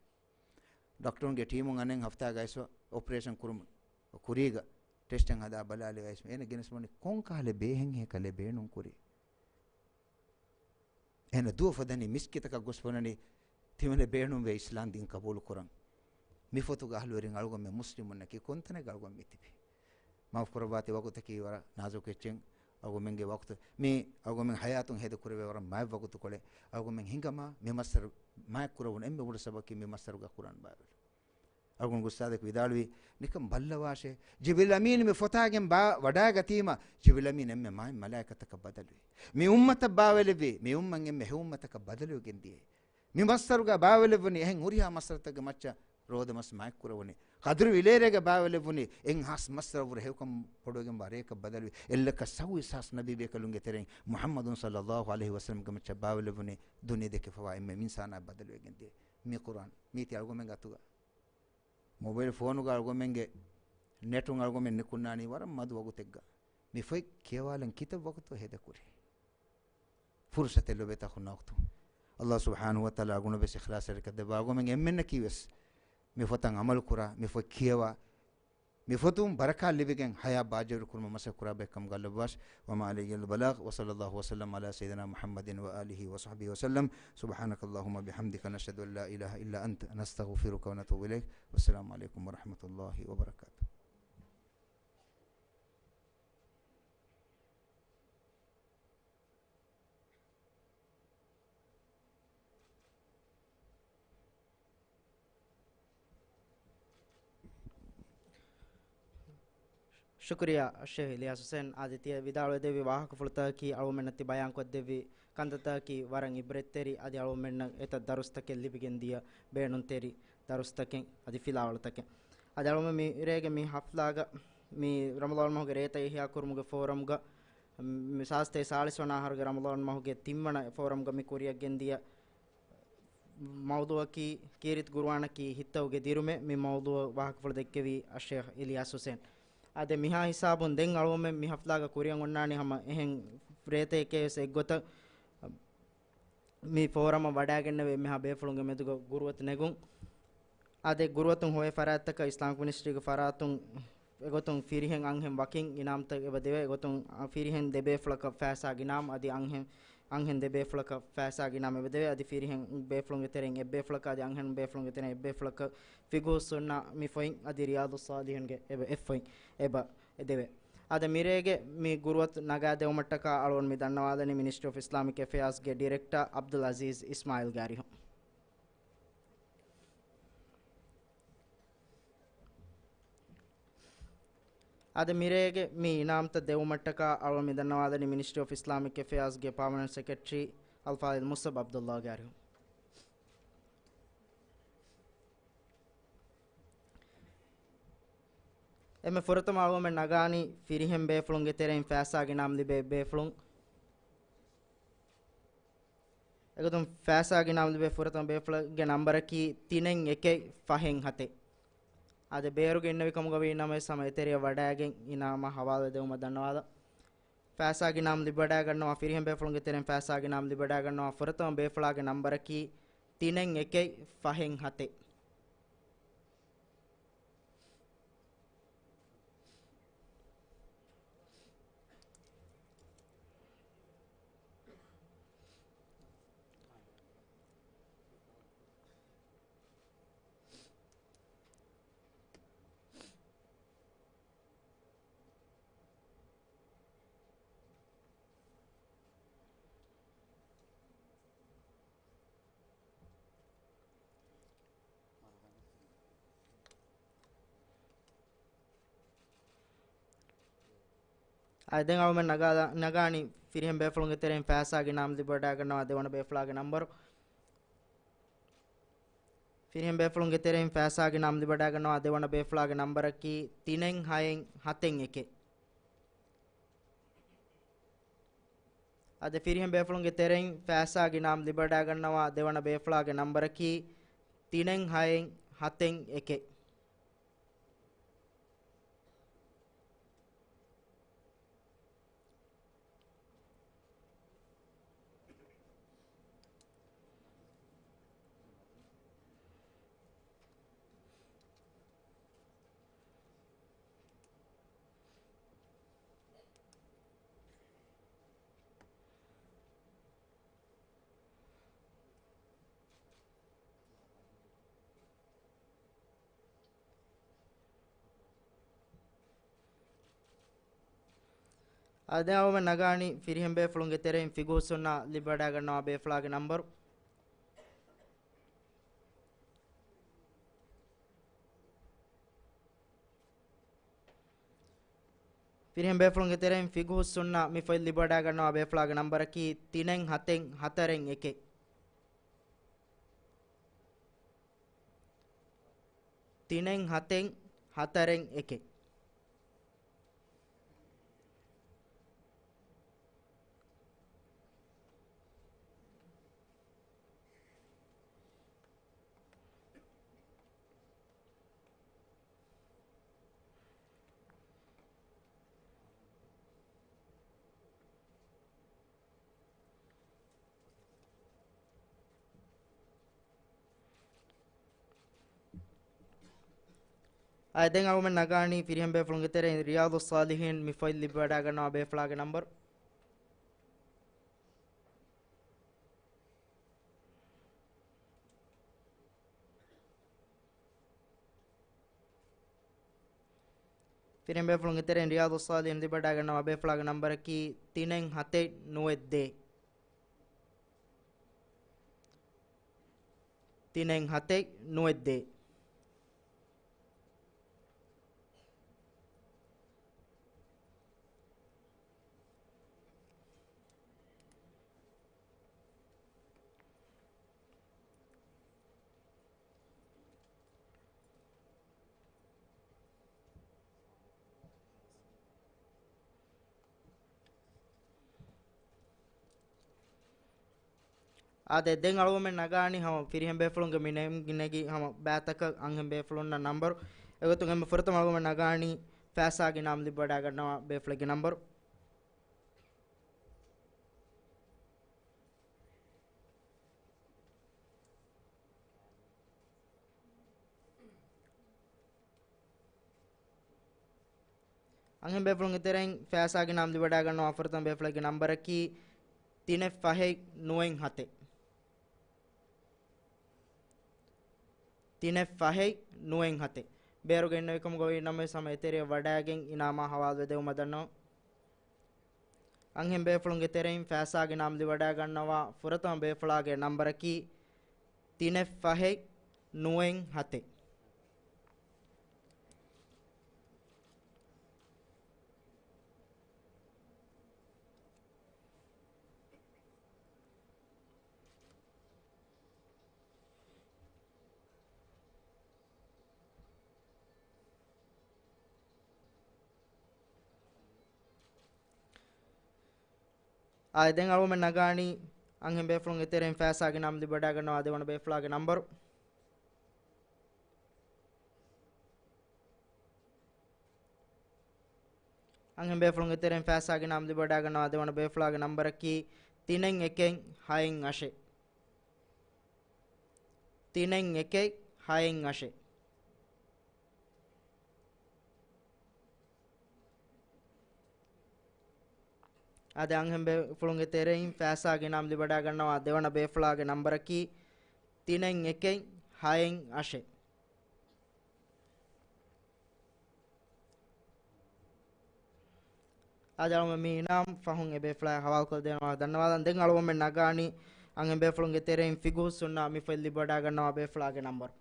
ޑޮކްޓަރުންގެ ޓީމުން އަނެއް ހަފްތާގައިސް އޮޕަރޭޝަން ކުރުމުން ކުރީގަ ޓެސްޓެއް ހަދާ ބަލާލި ވައިސް އޭނަ ގެނެސް ބުނި ކޮން ކަހަލަ ބޭހެއްހޭ ކަލޭ ބޭނުން ކުރީ. އޭނަ ދުވަފަ ދަނީ މިސްކިތަކަށް ގޮސް ބުނަނީ ތިމަންނަ ބޭނުންވޭ އިސްލާމް ދީން ޤަބޫލު ކުރަން. މި ފޮތުގަ އަހްލުވެރިން އަޅުގަމެން މުސްލިމުންނަކީ ކޮންތަނެއްގަ އަޅުގަނޑު މިތިބީ؟ މާފު ކުރައްވާތި ވަގުތަކީ ވަރަށް ނާޒުކު އެއްޗެއް. އަޅުގަމެންގެ ވަގުތު މި އަޅުގަމެން ހަޔާތުން ހޭދަކުރެވޭ ވަރަށް މާތް ވަގުތުކޮޅެއް. އަޅުގަމެން ހިނގަމާ މި މައްސަރު މާތް ކުރެވުނު އެންމެ ބޮޑު ސަބަބަކީ މި މައްސަރުގަ ކުރާން ބާވެލު. އަޅުގަނޑު އުސްތާޛަކު ވިދާޅުވީ، ނިކަން ބައްލަވާށޭ. ޖިބްރީލް އަމީން މި ފޮތާގެން ބާ-، ވަޑާގަތީމަ، ޖިބްރީލް އަމީން އެންމެ މާތް މަލާއިކަތަކަށް ބަދަލުވި. މި އުއްމަތަށް ބާވެލެއްވި، މި އުއްމަތް އެންމެ ހެޔޮ އުއްމަތަކަށް ބަދަލުވެގެން ދިޔައީ. މި މައްސަރުގަ ބާވެލެއްވުނީ، އެހެން ހުރިހާ މައްސަރުތަކުގެ މައްޗަށް ރޯދަމަސް މާތްކުރެވުނީ. ޤަދުރު ވިލޭރޭގަ ބާވެލެއްވުނީ، އެއްހާސް މައްސަރަށްވުރެ ހެޔޮކަން ބޮޑުވެގެންވާ ރެޔަކަށް ބަދަލުވި. އެއްލައްކަ ސައްވީސް ހާސް ނަބީ ބޭކަލުންގެ ތެރެއިން މުޙައްމަދު ޞައްލައްލާހު ޢަލައިހި ވަސައްލަމްގެ މައްޗަށް ބާވެލެއްވުނީ، ދުނިޔެ ދެކެ ފަވާ އެންމެ އިންސާނާ ބަދަލުވެގެން ދިޔަ. މި ޤުރްއާން މީތި އަޅުގަމެން އަތުގަ. މޮބައިލް ފޯނުގަ އަޅުގަމެންގެ ނެޓުން އަޅުގަމެން ނިކުންނާނީ ވަރަށް މަދު ވަގުތެއްގަ. މި ފޮތް ކިޔަވާލަން ކިތައް ވަގުތު ހޭދަކުރީ؟ ފުރުޞަތެއް ލޮބޭތާ ހުންނަ ވަގުތު. ﷲ ސުބްޙާނަހޫ ވަތަޢާލާ އަޅުގަނޑު ވެސް އިޚްލާޞްތެރިކަން ދެއްވާ. އަޅުގަމެން އެންމެންނަކީ ވެސް މި ފޮތަށް ޢަމަލު ކުރާ، މި ފޮތް ކިޔަވާ، މި ފޮތުން ބަރަކާތް ލިބިގެން ޙަޔާތް ބާއްޖަވެރި ކުރުމަށް މަސައްކަތް ކުރާ ބައެއްކަމުގަ ލައްވާށި. وما علينا إلا البلاغ، وصلى الله وسلم على سيدنا محمد وآله وصحبه وسلم. سبحانك اللهم وبحمدك، نشهد أن لا إله إلا أنت، نستغفرك ونتوب إليك. والسلام عليكم ورحمة الله وبركاته. ޝުކުރިއްޔާ ޝޭޚް އިލްޔާސް ޙުސައިން. އަދި ތިޔަ ވިދާޅުވެދެއްވި ވާހަކަފުޅުތަކަކީ އަޅުގަނޑުމެންނަށް ތި ބަޔާންކޮށްދެއްވި ކަންތައްތަކަކީ ވަރަށް ޢިބްރަތްތެރި. އަދި އަޅުގަނޑުމެންނަށް އެތައް ދަރުސްތަކެއް ލިބިގެން ދިޔަ ބޭނުންތެރި ދަރުސްތަކެއް އަދި ފިލާވަޅުތަކެއް. އަދި އަޅުގަނޑު މި ރޭގެ މި ޙަފްލާގަ މި ރަމަޟާން މަހުގެ ރޭތައް އިޙްޔާ ކުރުމުގެ ފޯރަމްގަ މި ސާސްތޭ ސާޅީސް ވަނަ އަހަރުގެ ރަމަޟާން މަހުގެ ތިންވަނަ ފޯރަމްގަ މި ކުރިއަށް ގެންދިޔަ މައުޟޫޢަކީ ކީރިތި ޤުރުއާނަކީ ހިތަށް އުގެ ދިރުމެއް. މި މައުޟޫޢަށް ވާހަކަފުޅު ދެއްކެވީ އައްޝޭޚް އިލްޔާސް ޙުސައިން. އާދެ، މިހާ ހިސާބުން ދެން އަޅުގަނޑުމެން މި ޙަފްލާގަ ކުރިއަށް އޮންނާނީ ހަމަ އެހެން ރޭތަކެކޭ ވެސް އެއްގޮތަށް މި ފޯރަމަށް ވަޑައިގެންނެވި އެންމެހާ ބޭފުޅުންގެ މެދުގަ ގުރުއަތު ނެގުން. އާދެ، ގުރުއަތުން ހޮވޭ ފަރާތްތަކަށް އިސްލާމިކް މިނިސްޓްރީގެ ފަރާތުން އެގޮތުން ފިރިހެން އަންހެން ވަކިން އިނާމްތައް އެބަ ދެވޭ. އެގޮތުން، އަ، ފިރިހެން ދެ ބޭފުޅަކަށް ފައިސާގެ އިނާމް އަދި އަންހެން، އަންހެން ދެ ބޭފުޅަކަށް ފައިސާގެ އިނާމް އެބަ ދެވޭ. އަދި ފިރިހެން ބޭފުޅުންގެ ތެރެއިން އެއް ބޭފުޅަކަށް އަދި އަންހެން ބޭފުޅުންގެ ތެރެއިން އެއް ބޭފުޅަކަށް ފިޤުހުއްސުންނާ މި ފޮތް އަދި ރިޔާޟުއްޞާލިޙީންގެ އެބަ، އެބަ ދެވޭ. އާދެ، މިރޭގެ މި ގުރުއަތު ނަގާދެވުމަށްޓަކާ އަޅުގަނޑު މި ދަންނަވާލަނީ މިނިސްޓްރީ އޮފް އިސްލާމިކް އެފެއާސްގެ ޑިރެކްޓަރ ޢަބްދުލް ޢަޒީޒް އިސްމާޢީލްގެ އަރިހުން. އާދެ، މިރޭގެ މި އިނާމްތައް ދެވުމަށްޓަކާ އަޅުގަނޑު މި ދަންނަވާލަނީ މިނިސްޓްރީ އޮފް އިސްލާމިކް އެފެއާސްގެ ޕާމަނެންޓް ސެކްރެޓަރީ އަލްފާޟިލް މުޞްޢަބް ޢަބްދުﷲގެ އަރިހުން. އެންމެ ފުރަތަމަ އަޅުގަނޑުމެން ނަގާނީ ފިރިހެން ބޭފުޅުންގެ ތެރެއިން ފައިސާގެ އިނާމް ލިބޭ ބޭފުޅުން. އެގޮތުން ފައިސާގެ އިނާމް ލިބޭ ފުރަތަމަ ބޭފުޅުންގެ ނަންބަރަކީ ތިނެއް އެކެއް ފަހެއް ހަތެއް. އާދެ، ބޭރުގަ އިންނެވި ކަމުގަ ވީ ނަމަވެސް ހަމަ އެތެރެއަށް ވަޑައިގެން އިނާމާ ހަވާލުވެ ދެވުމަށް ދަންނަވާލަން. ފައިސާގެ އިނާމް ލިބިވަޑައިގަންނަވާ، ފިރިހެން ބޭފުޅުންގެ ތެރެއިން ފައިސާގެ އިނާމް ލިބިވަޑައިގަންނަވާ ފުރަތަމަ ބޭފުޅާގެ ނަންބަރަކީ ތިނެއް އެކެއް ފަހެއް ހަތެއް. އަދި ދެން އަޅުމެން ނަގާލާ-، ނަގާނީ ފިރިހެން ބޭފުޅުންގެ ތެރެއިން ފައިސާގެ ނާމް ލިބިވަޑައިގަންނަވާ ދެވަނަ ބޭފުޅާގެ ނަންބަރު. ފިރިހެން ބޭފުޅުންގެ ތެރެއިން ފައިސާގެ ނާމް ލިބިވަޑައިގަންނަވާ ދެވަނަ ބޭފުޅާގެ ނަންބަރަކީ ތިނެއް ހައެއް ހަތެއް އެކެއް. އަދި ފިރިހެން ބޭފުޅުންގެ ތެރެއިން ފައިސާގެ ނާމް ލިބިވަޑައިގަންނަވާ ދެވަނަ ބޭފުޅާގެ ނަންބަރަކީ ތިނެއް ހައެއް ހަތެއް އެކެއް. އަދި ދެން އަޅުމެން ނަގާނީ ފިރިހެން ބޭފުޅުންގެ ތެރެއިން ފިގުހުސް ހުންނަ ލިބިވަޑައިގަންނަވާ ބޭފުޅާގެ ނަންބަރު. ފިރިހެން ބޭފުޅުންގެ ތެރެއިން ފިގުހުސް ހުންނަ މި ފޮތް ލިބިވަޑައިގަންނަވާ ބޭފުޅާގެ ނަންބަރަކީ ތިނެއް ހަތެއް ހަތަރެއް އެކެއް. ތިނެއް ހަތެއް ހަތަރެއް އެކެއް. އަދި ދެން އަޅުމެން ނަގާނީ ފިރިހެން ބޭފުޅުންގެ ތެރެއިން ރިޔާޟުއްޞާލިޙީން މި ފޮތް ލިބިވަޑައިގަންނަވާ ބޭފުޅާގެ ނަންބަރު. ފިރިހެން ބޭފުޅުންގެ ތެރެއިން ރިޔާޟުއްޞާލިޙީން ލިބިވަޑައިގަންނަވާ ބޭފުޅާގެ ނަންބަރަކީ ތިނެއް ހަތެއް ނުވައެއް ދޭއް. ތިނެއް ހަތެއް ނުވައެއް ދޭއް. އާދެ، ދެން އަޅުގަނޑުމެން ނަގާނީ ހަމަ ފިރިހެން ބޭފުޅުންގެ މި ނޭނގި ނެގި ހަމަ ބައިތަކަށް އަންހެން ބޭފުޅުންނަށް ނަންބަރު. އެގޮތުން އެންމެ ފުރަތަމަ އަޅުގަނޑުމެން ނަގާނީ ފައިސާގެ ނާމް ލިބިވަޑައިގަންނަވާ ބޭފުޅެއްގެ ނަންބަރު. އަންހެން ބޭފުޅުންގެ ތެރެއިން ފައިސާގެ ނާމް ލިބިވަޑައިގަންނަވާ ފުރަތަމަ ބޭފުޅެއްގެ ނަންބަރަކީ ތިނެއް ފަހެއް ނުވައެއް ހަތެއް. ތިނެއް ފަހެއް ނުވައެއް ހަތެއް. ބޭރުގަ އިންނެވިކަމުގަ އޮތް ނަމަވެސް ހަމަ އެތެރެއަށް ވަޑައިގެން އިނާމާ ހަވާލުވެދެވުމަށް ދަންނަވަން. އަންހެން ބޭފުޅުންގެ ތެރެއިން ފައިސާގެ ނާމް ލިބިވަޑައިގަންނަވާ ފުރަތަމަ ބޭފުޅާގެ ނަންބަރަކީ ތިނެއް ފަހެއް ނުވައެއް ހަތެއް. އާދެ، ދެން އަޅުގަނޑުމެން ނަގާނީ އަންހެން ބޭފުޅުންގެ ތެރެއިން ފައިސާގެ ނާމް ލިބިވަޑައިގަންނަވާ ދެވަނަ ބޭފުޅާގެ ނަންބަރު. އަންހެން ބޭފުޅުންގެ ތެރެއިން ފައިސާގެ ނާމް ލިބިވަޑައިގަންނަވާ ދެވަނަ ބޭފުޅާގެ ނަންބަރަކީ ތިނެއް އެކެއް ހައެއް އަށެއް. ތިނެއް އެކެއް ހައެއް އަށެއް. އާދެ، އަންހެން ބޭފުޅުންގެ ތެރެއިން ފައިސާގެ ނާމް ލިބިވަޑައިގަންނަވާ ދެވަނަ ބޭފުޅާގެ ނަންބަރަކީ ތިނެއް އެކެއް ހައެއް އަށެއް. އާދެ، އަޅުގަނޑުމެން މި އިނާމް ފަހުން އެ ބޭފުޅާ ހަވާލުކޮށްދޭނަމޭ ދަންނަވާލަން. ދެން އަޅުގަނޑުމެން ނަގާނީ އަންހެން ބޭފުޅުންގެ ތެރެއިން ފިގުހުސް ހުންނަ މި ފޮތް ލިބިވަޑައިގަންނަވާ ބޭފުޅާގެ ނަންބަރު.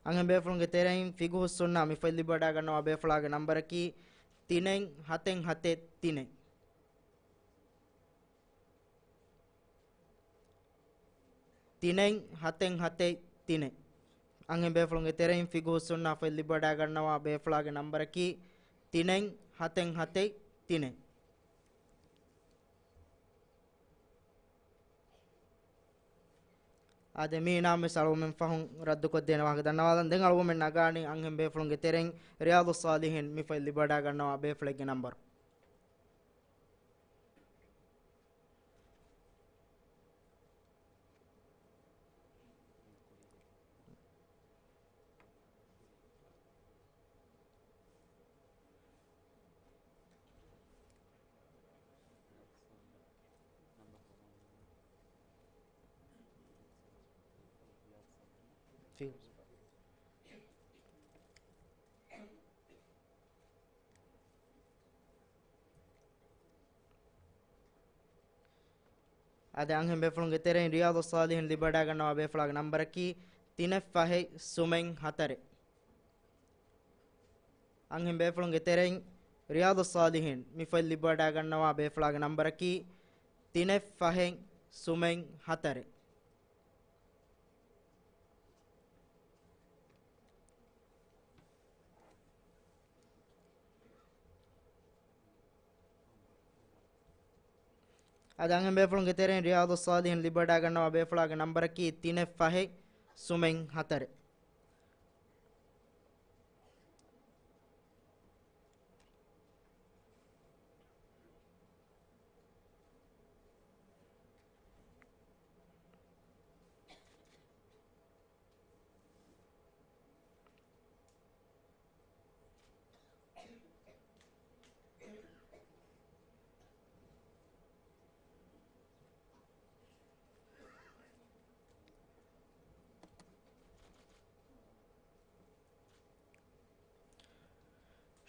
އަންހެން ބޭފުޅުންގެ ތެރެއިން ފިގުހުއްސުންނާ މި ފޮތް ލިބިވަޑައިގަންނަވާ ބޭފުޅާގެ ނަންބަރަކީ ތިނެއް ހަތެއް ހަތެއް ތިނެއް. ތިނެއް ހަތެއް ހަތެއް ތިނެއް. އަންހެން ބޭފުޅުންގެ ތެރެއިން ފިގުހުއްސުންނާ ފޮތް ލިބިވަޑައިގަންނަވާ ބޭފުޅާގެ ނަންބަރަކީ ތިނެއް ހަތެއް ހަތެއް ތިނެއް. އާދެ، މީނާ މިސް އަޅުގަނޑުމެން ފަހުން ރައްދުކޮށްދޭނެ ވާހަކަ ދަންނަވާލަން. ދެން އަޅުގަނޑުމެން ނަގާނީ އަންހެން ބޭފުޅުންގެ ތެރެއިން ރިޔާޟުއްޞާލިޙީން މި ފޮތް ލިބިވަޑައިގަންނަވާ ބޭފުޅެއްގެ ނަންބަރު. އާދެ، އަންހެން ބޭފުޅުންގެ ތެރެއިން ރިޔާޟުއްޞާލިޙީން ލިބިވަޑައިގަންނަވާ ބޭފުޅާގެ ނަންބަރަކީ ތިނެއް ފަހެއް ސުމެއް ހަތަރެއް. އަންހެން ބޭފުޅުންގެ ތެރެއިން ރިޔާޟުއްޞާލިޙީން މި ފޮތް ލިބިވަޑައިގަންނަވާ ބޭފުޅާގެ ނަންބަރަކީ ތިނެއް ފަހެއް ސުމެއް ހަތަރެއް. އަދި އަންހެން ބޭފުޅުންގެ ތެރެއިން ރިޔާޟުއްޞާލިޙީން ލިބިވަޑައިގަންނަވާ ބޭފުޅާގެ ނަންބަރަކީ ތިނެއް ފަހެއް ސުމެއް ހަތަރެއް.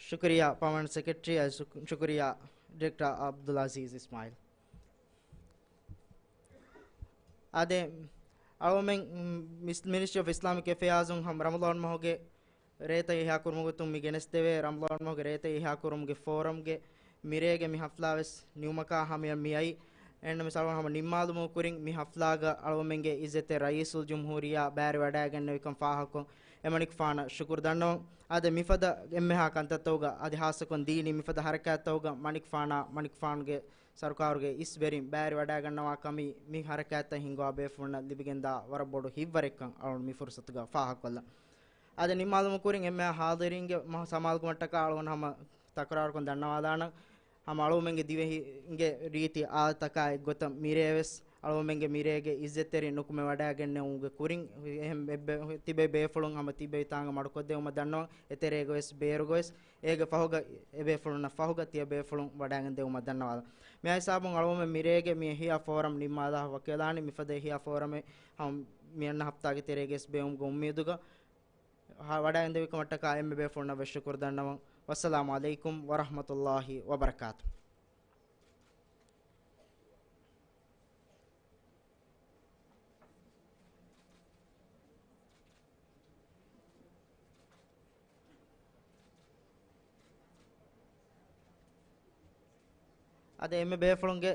ޝުކުރިއްޔާ ޕާމަނަންޓް ސެކްރެޓަރީ، އަދި ޝުކު-، ޝުކުރިއްޔާ ޑިރެކްޓަރ އަބްދުލް އަޒީޒް އިސްމާއިލް. އާދެ، އަޅުގަނޑުމެން، މިސް-، މިނިސްޓްރީ އޮފް އިސްލާމިކް އެފެއާޒުން ހަމަ ރަމަޟާން މަހުގެ ރޭތައް އިޙްޔާކުރުމުގެ ގޮތުން މި ގެނެސްދެވޭ. ރަމަޟާން މަހުގެ ރޭތައް އިޙްޔާކުރުމުގެ ފޯރަމްގެ މިރޭގެ މި ހަފްލާވެސް ނިމުމަކާ ހަމަޔަށް މިއައީ. އެހެންނަމަވެސް އަޅުގަނޑު ހަމަ ނިންމާލުމުގެ ކުރިން މި ހަފްލާގަ އަޅުގަނޑުމެންގެ އިއްޒަތްތެރި ރައީސުލް ޖުމްހޫރިއްޔާ ބައިވެރިވަޑައިގެންނެވިކަން ފާހަގަކޮށް، އެމަނިކުފާނަށް ޝުކުރު ދަންނަވަން. އާދެ، މިފަދަ އެންމެހާ ކަންތައްތަކުގަ އަދި ހާއްސަކޮށް ދީނީ މިފަދަ ހަރަކާތްތަކުގަ މަނިކުފާނާ، މަނިކުފާނުގެ ސަރުކާރުގެ އިސް ވެރިން ބައިވެރިވަޑައިގަންނަވާ ކަމީ މި ހަރަކާތްތައް ހިންގުވާ ބޭފުޅުންނަށް ލިބިގެންދާ ވަރަށް ބޮޑު ހިތްވަރެއްކަން އަޅުގަނޑު މި ފުރުސަތުގަ ފާހަގަކޮށްލަން. އާދެ، ނިންމާލުމުގެ ކުރިން އެންމެހާ ޙާޟިރީންގެ މަ-، ސަމާލުކަމަށްޓަކާ އަޅުގަނޑު ހަމަ ތަކުރާރުކޮށް ދަންނަވާލާނަން. ހަމަ އަޅުގަނޑުމެންގެ ދިވެހިންގެ ރީތި އާދަތަކާ އެއްގޮތަށް މިރޭވެސް އަޅުގަނޑުމެންގެ މިރޭގެ އިއްޒަތްތެރި ނުކުމެވަޑައިގެންނެވުމުގެ ކުރިން އެހެން އެއްބެ-، ތިބޭ ބޭފުޅުން ހަމަ ތިބޭ ތާނގަ މަޑުކޮށްދެވުމަށް ދަންނަވަން. އެތެރޭގަވެސް ބޭރުގަވެސް އޭގެ ފަހުގަ، އެ ބޭފުޅުންނަށް ފަހުގަ ތިޔަ ބޭފުޅުން ވަޑައިގެން ދެވުމަށް ދަންނަވާލަން. މި ހިސާބުން އަޅުގަނޑުމެން މިރޭގެ މި އިޙްޔާ ފޯރަމް ނިންމާލާ ވަކިވެލާނީ. މިފަދަ އިޙްޔާ ފޯރަމެއް ހަމަ މިއަންނަ ހަފްތާގެ ތެރޭގަވެސް ބޭއްވުމުގެ އުއްމީދުގަ. ހަ-، ވަޑައިގެންދެވިކަމަށްޓަކާ އެންމެ ބޭފުޅުންނަށް ވެސް ޝުކުރު ދަންނަވަން. ވައްސަލާމު ޢަލައިކުމް ވަރަޙްމަތުﷲި ވަބަރަކާތު. އަދި އެންމެ ބޭފުޅުންގެ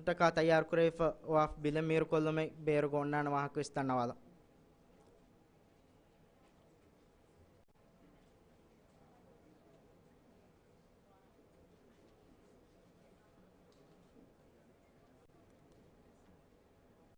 ޓަކާ ތައްޔާރު ކުރެވިފަ ވާ ބިލެއް މީރުކޮށްލުމެއް ބޭރުގަ އޮންނާނެ ވާހަކަ ވެސް ދަންނަވާލަން.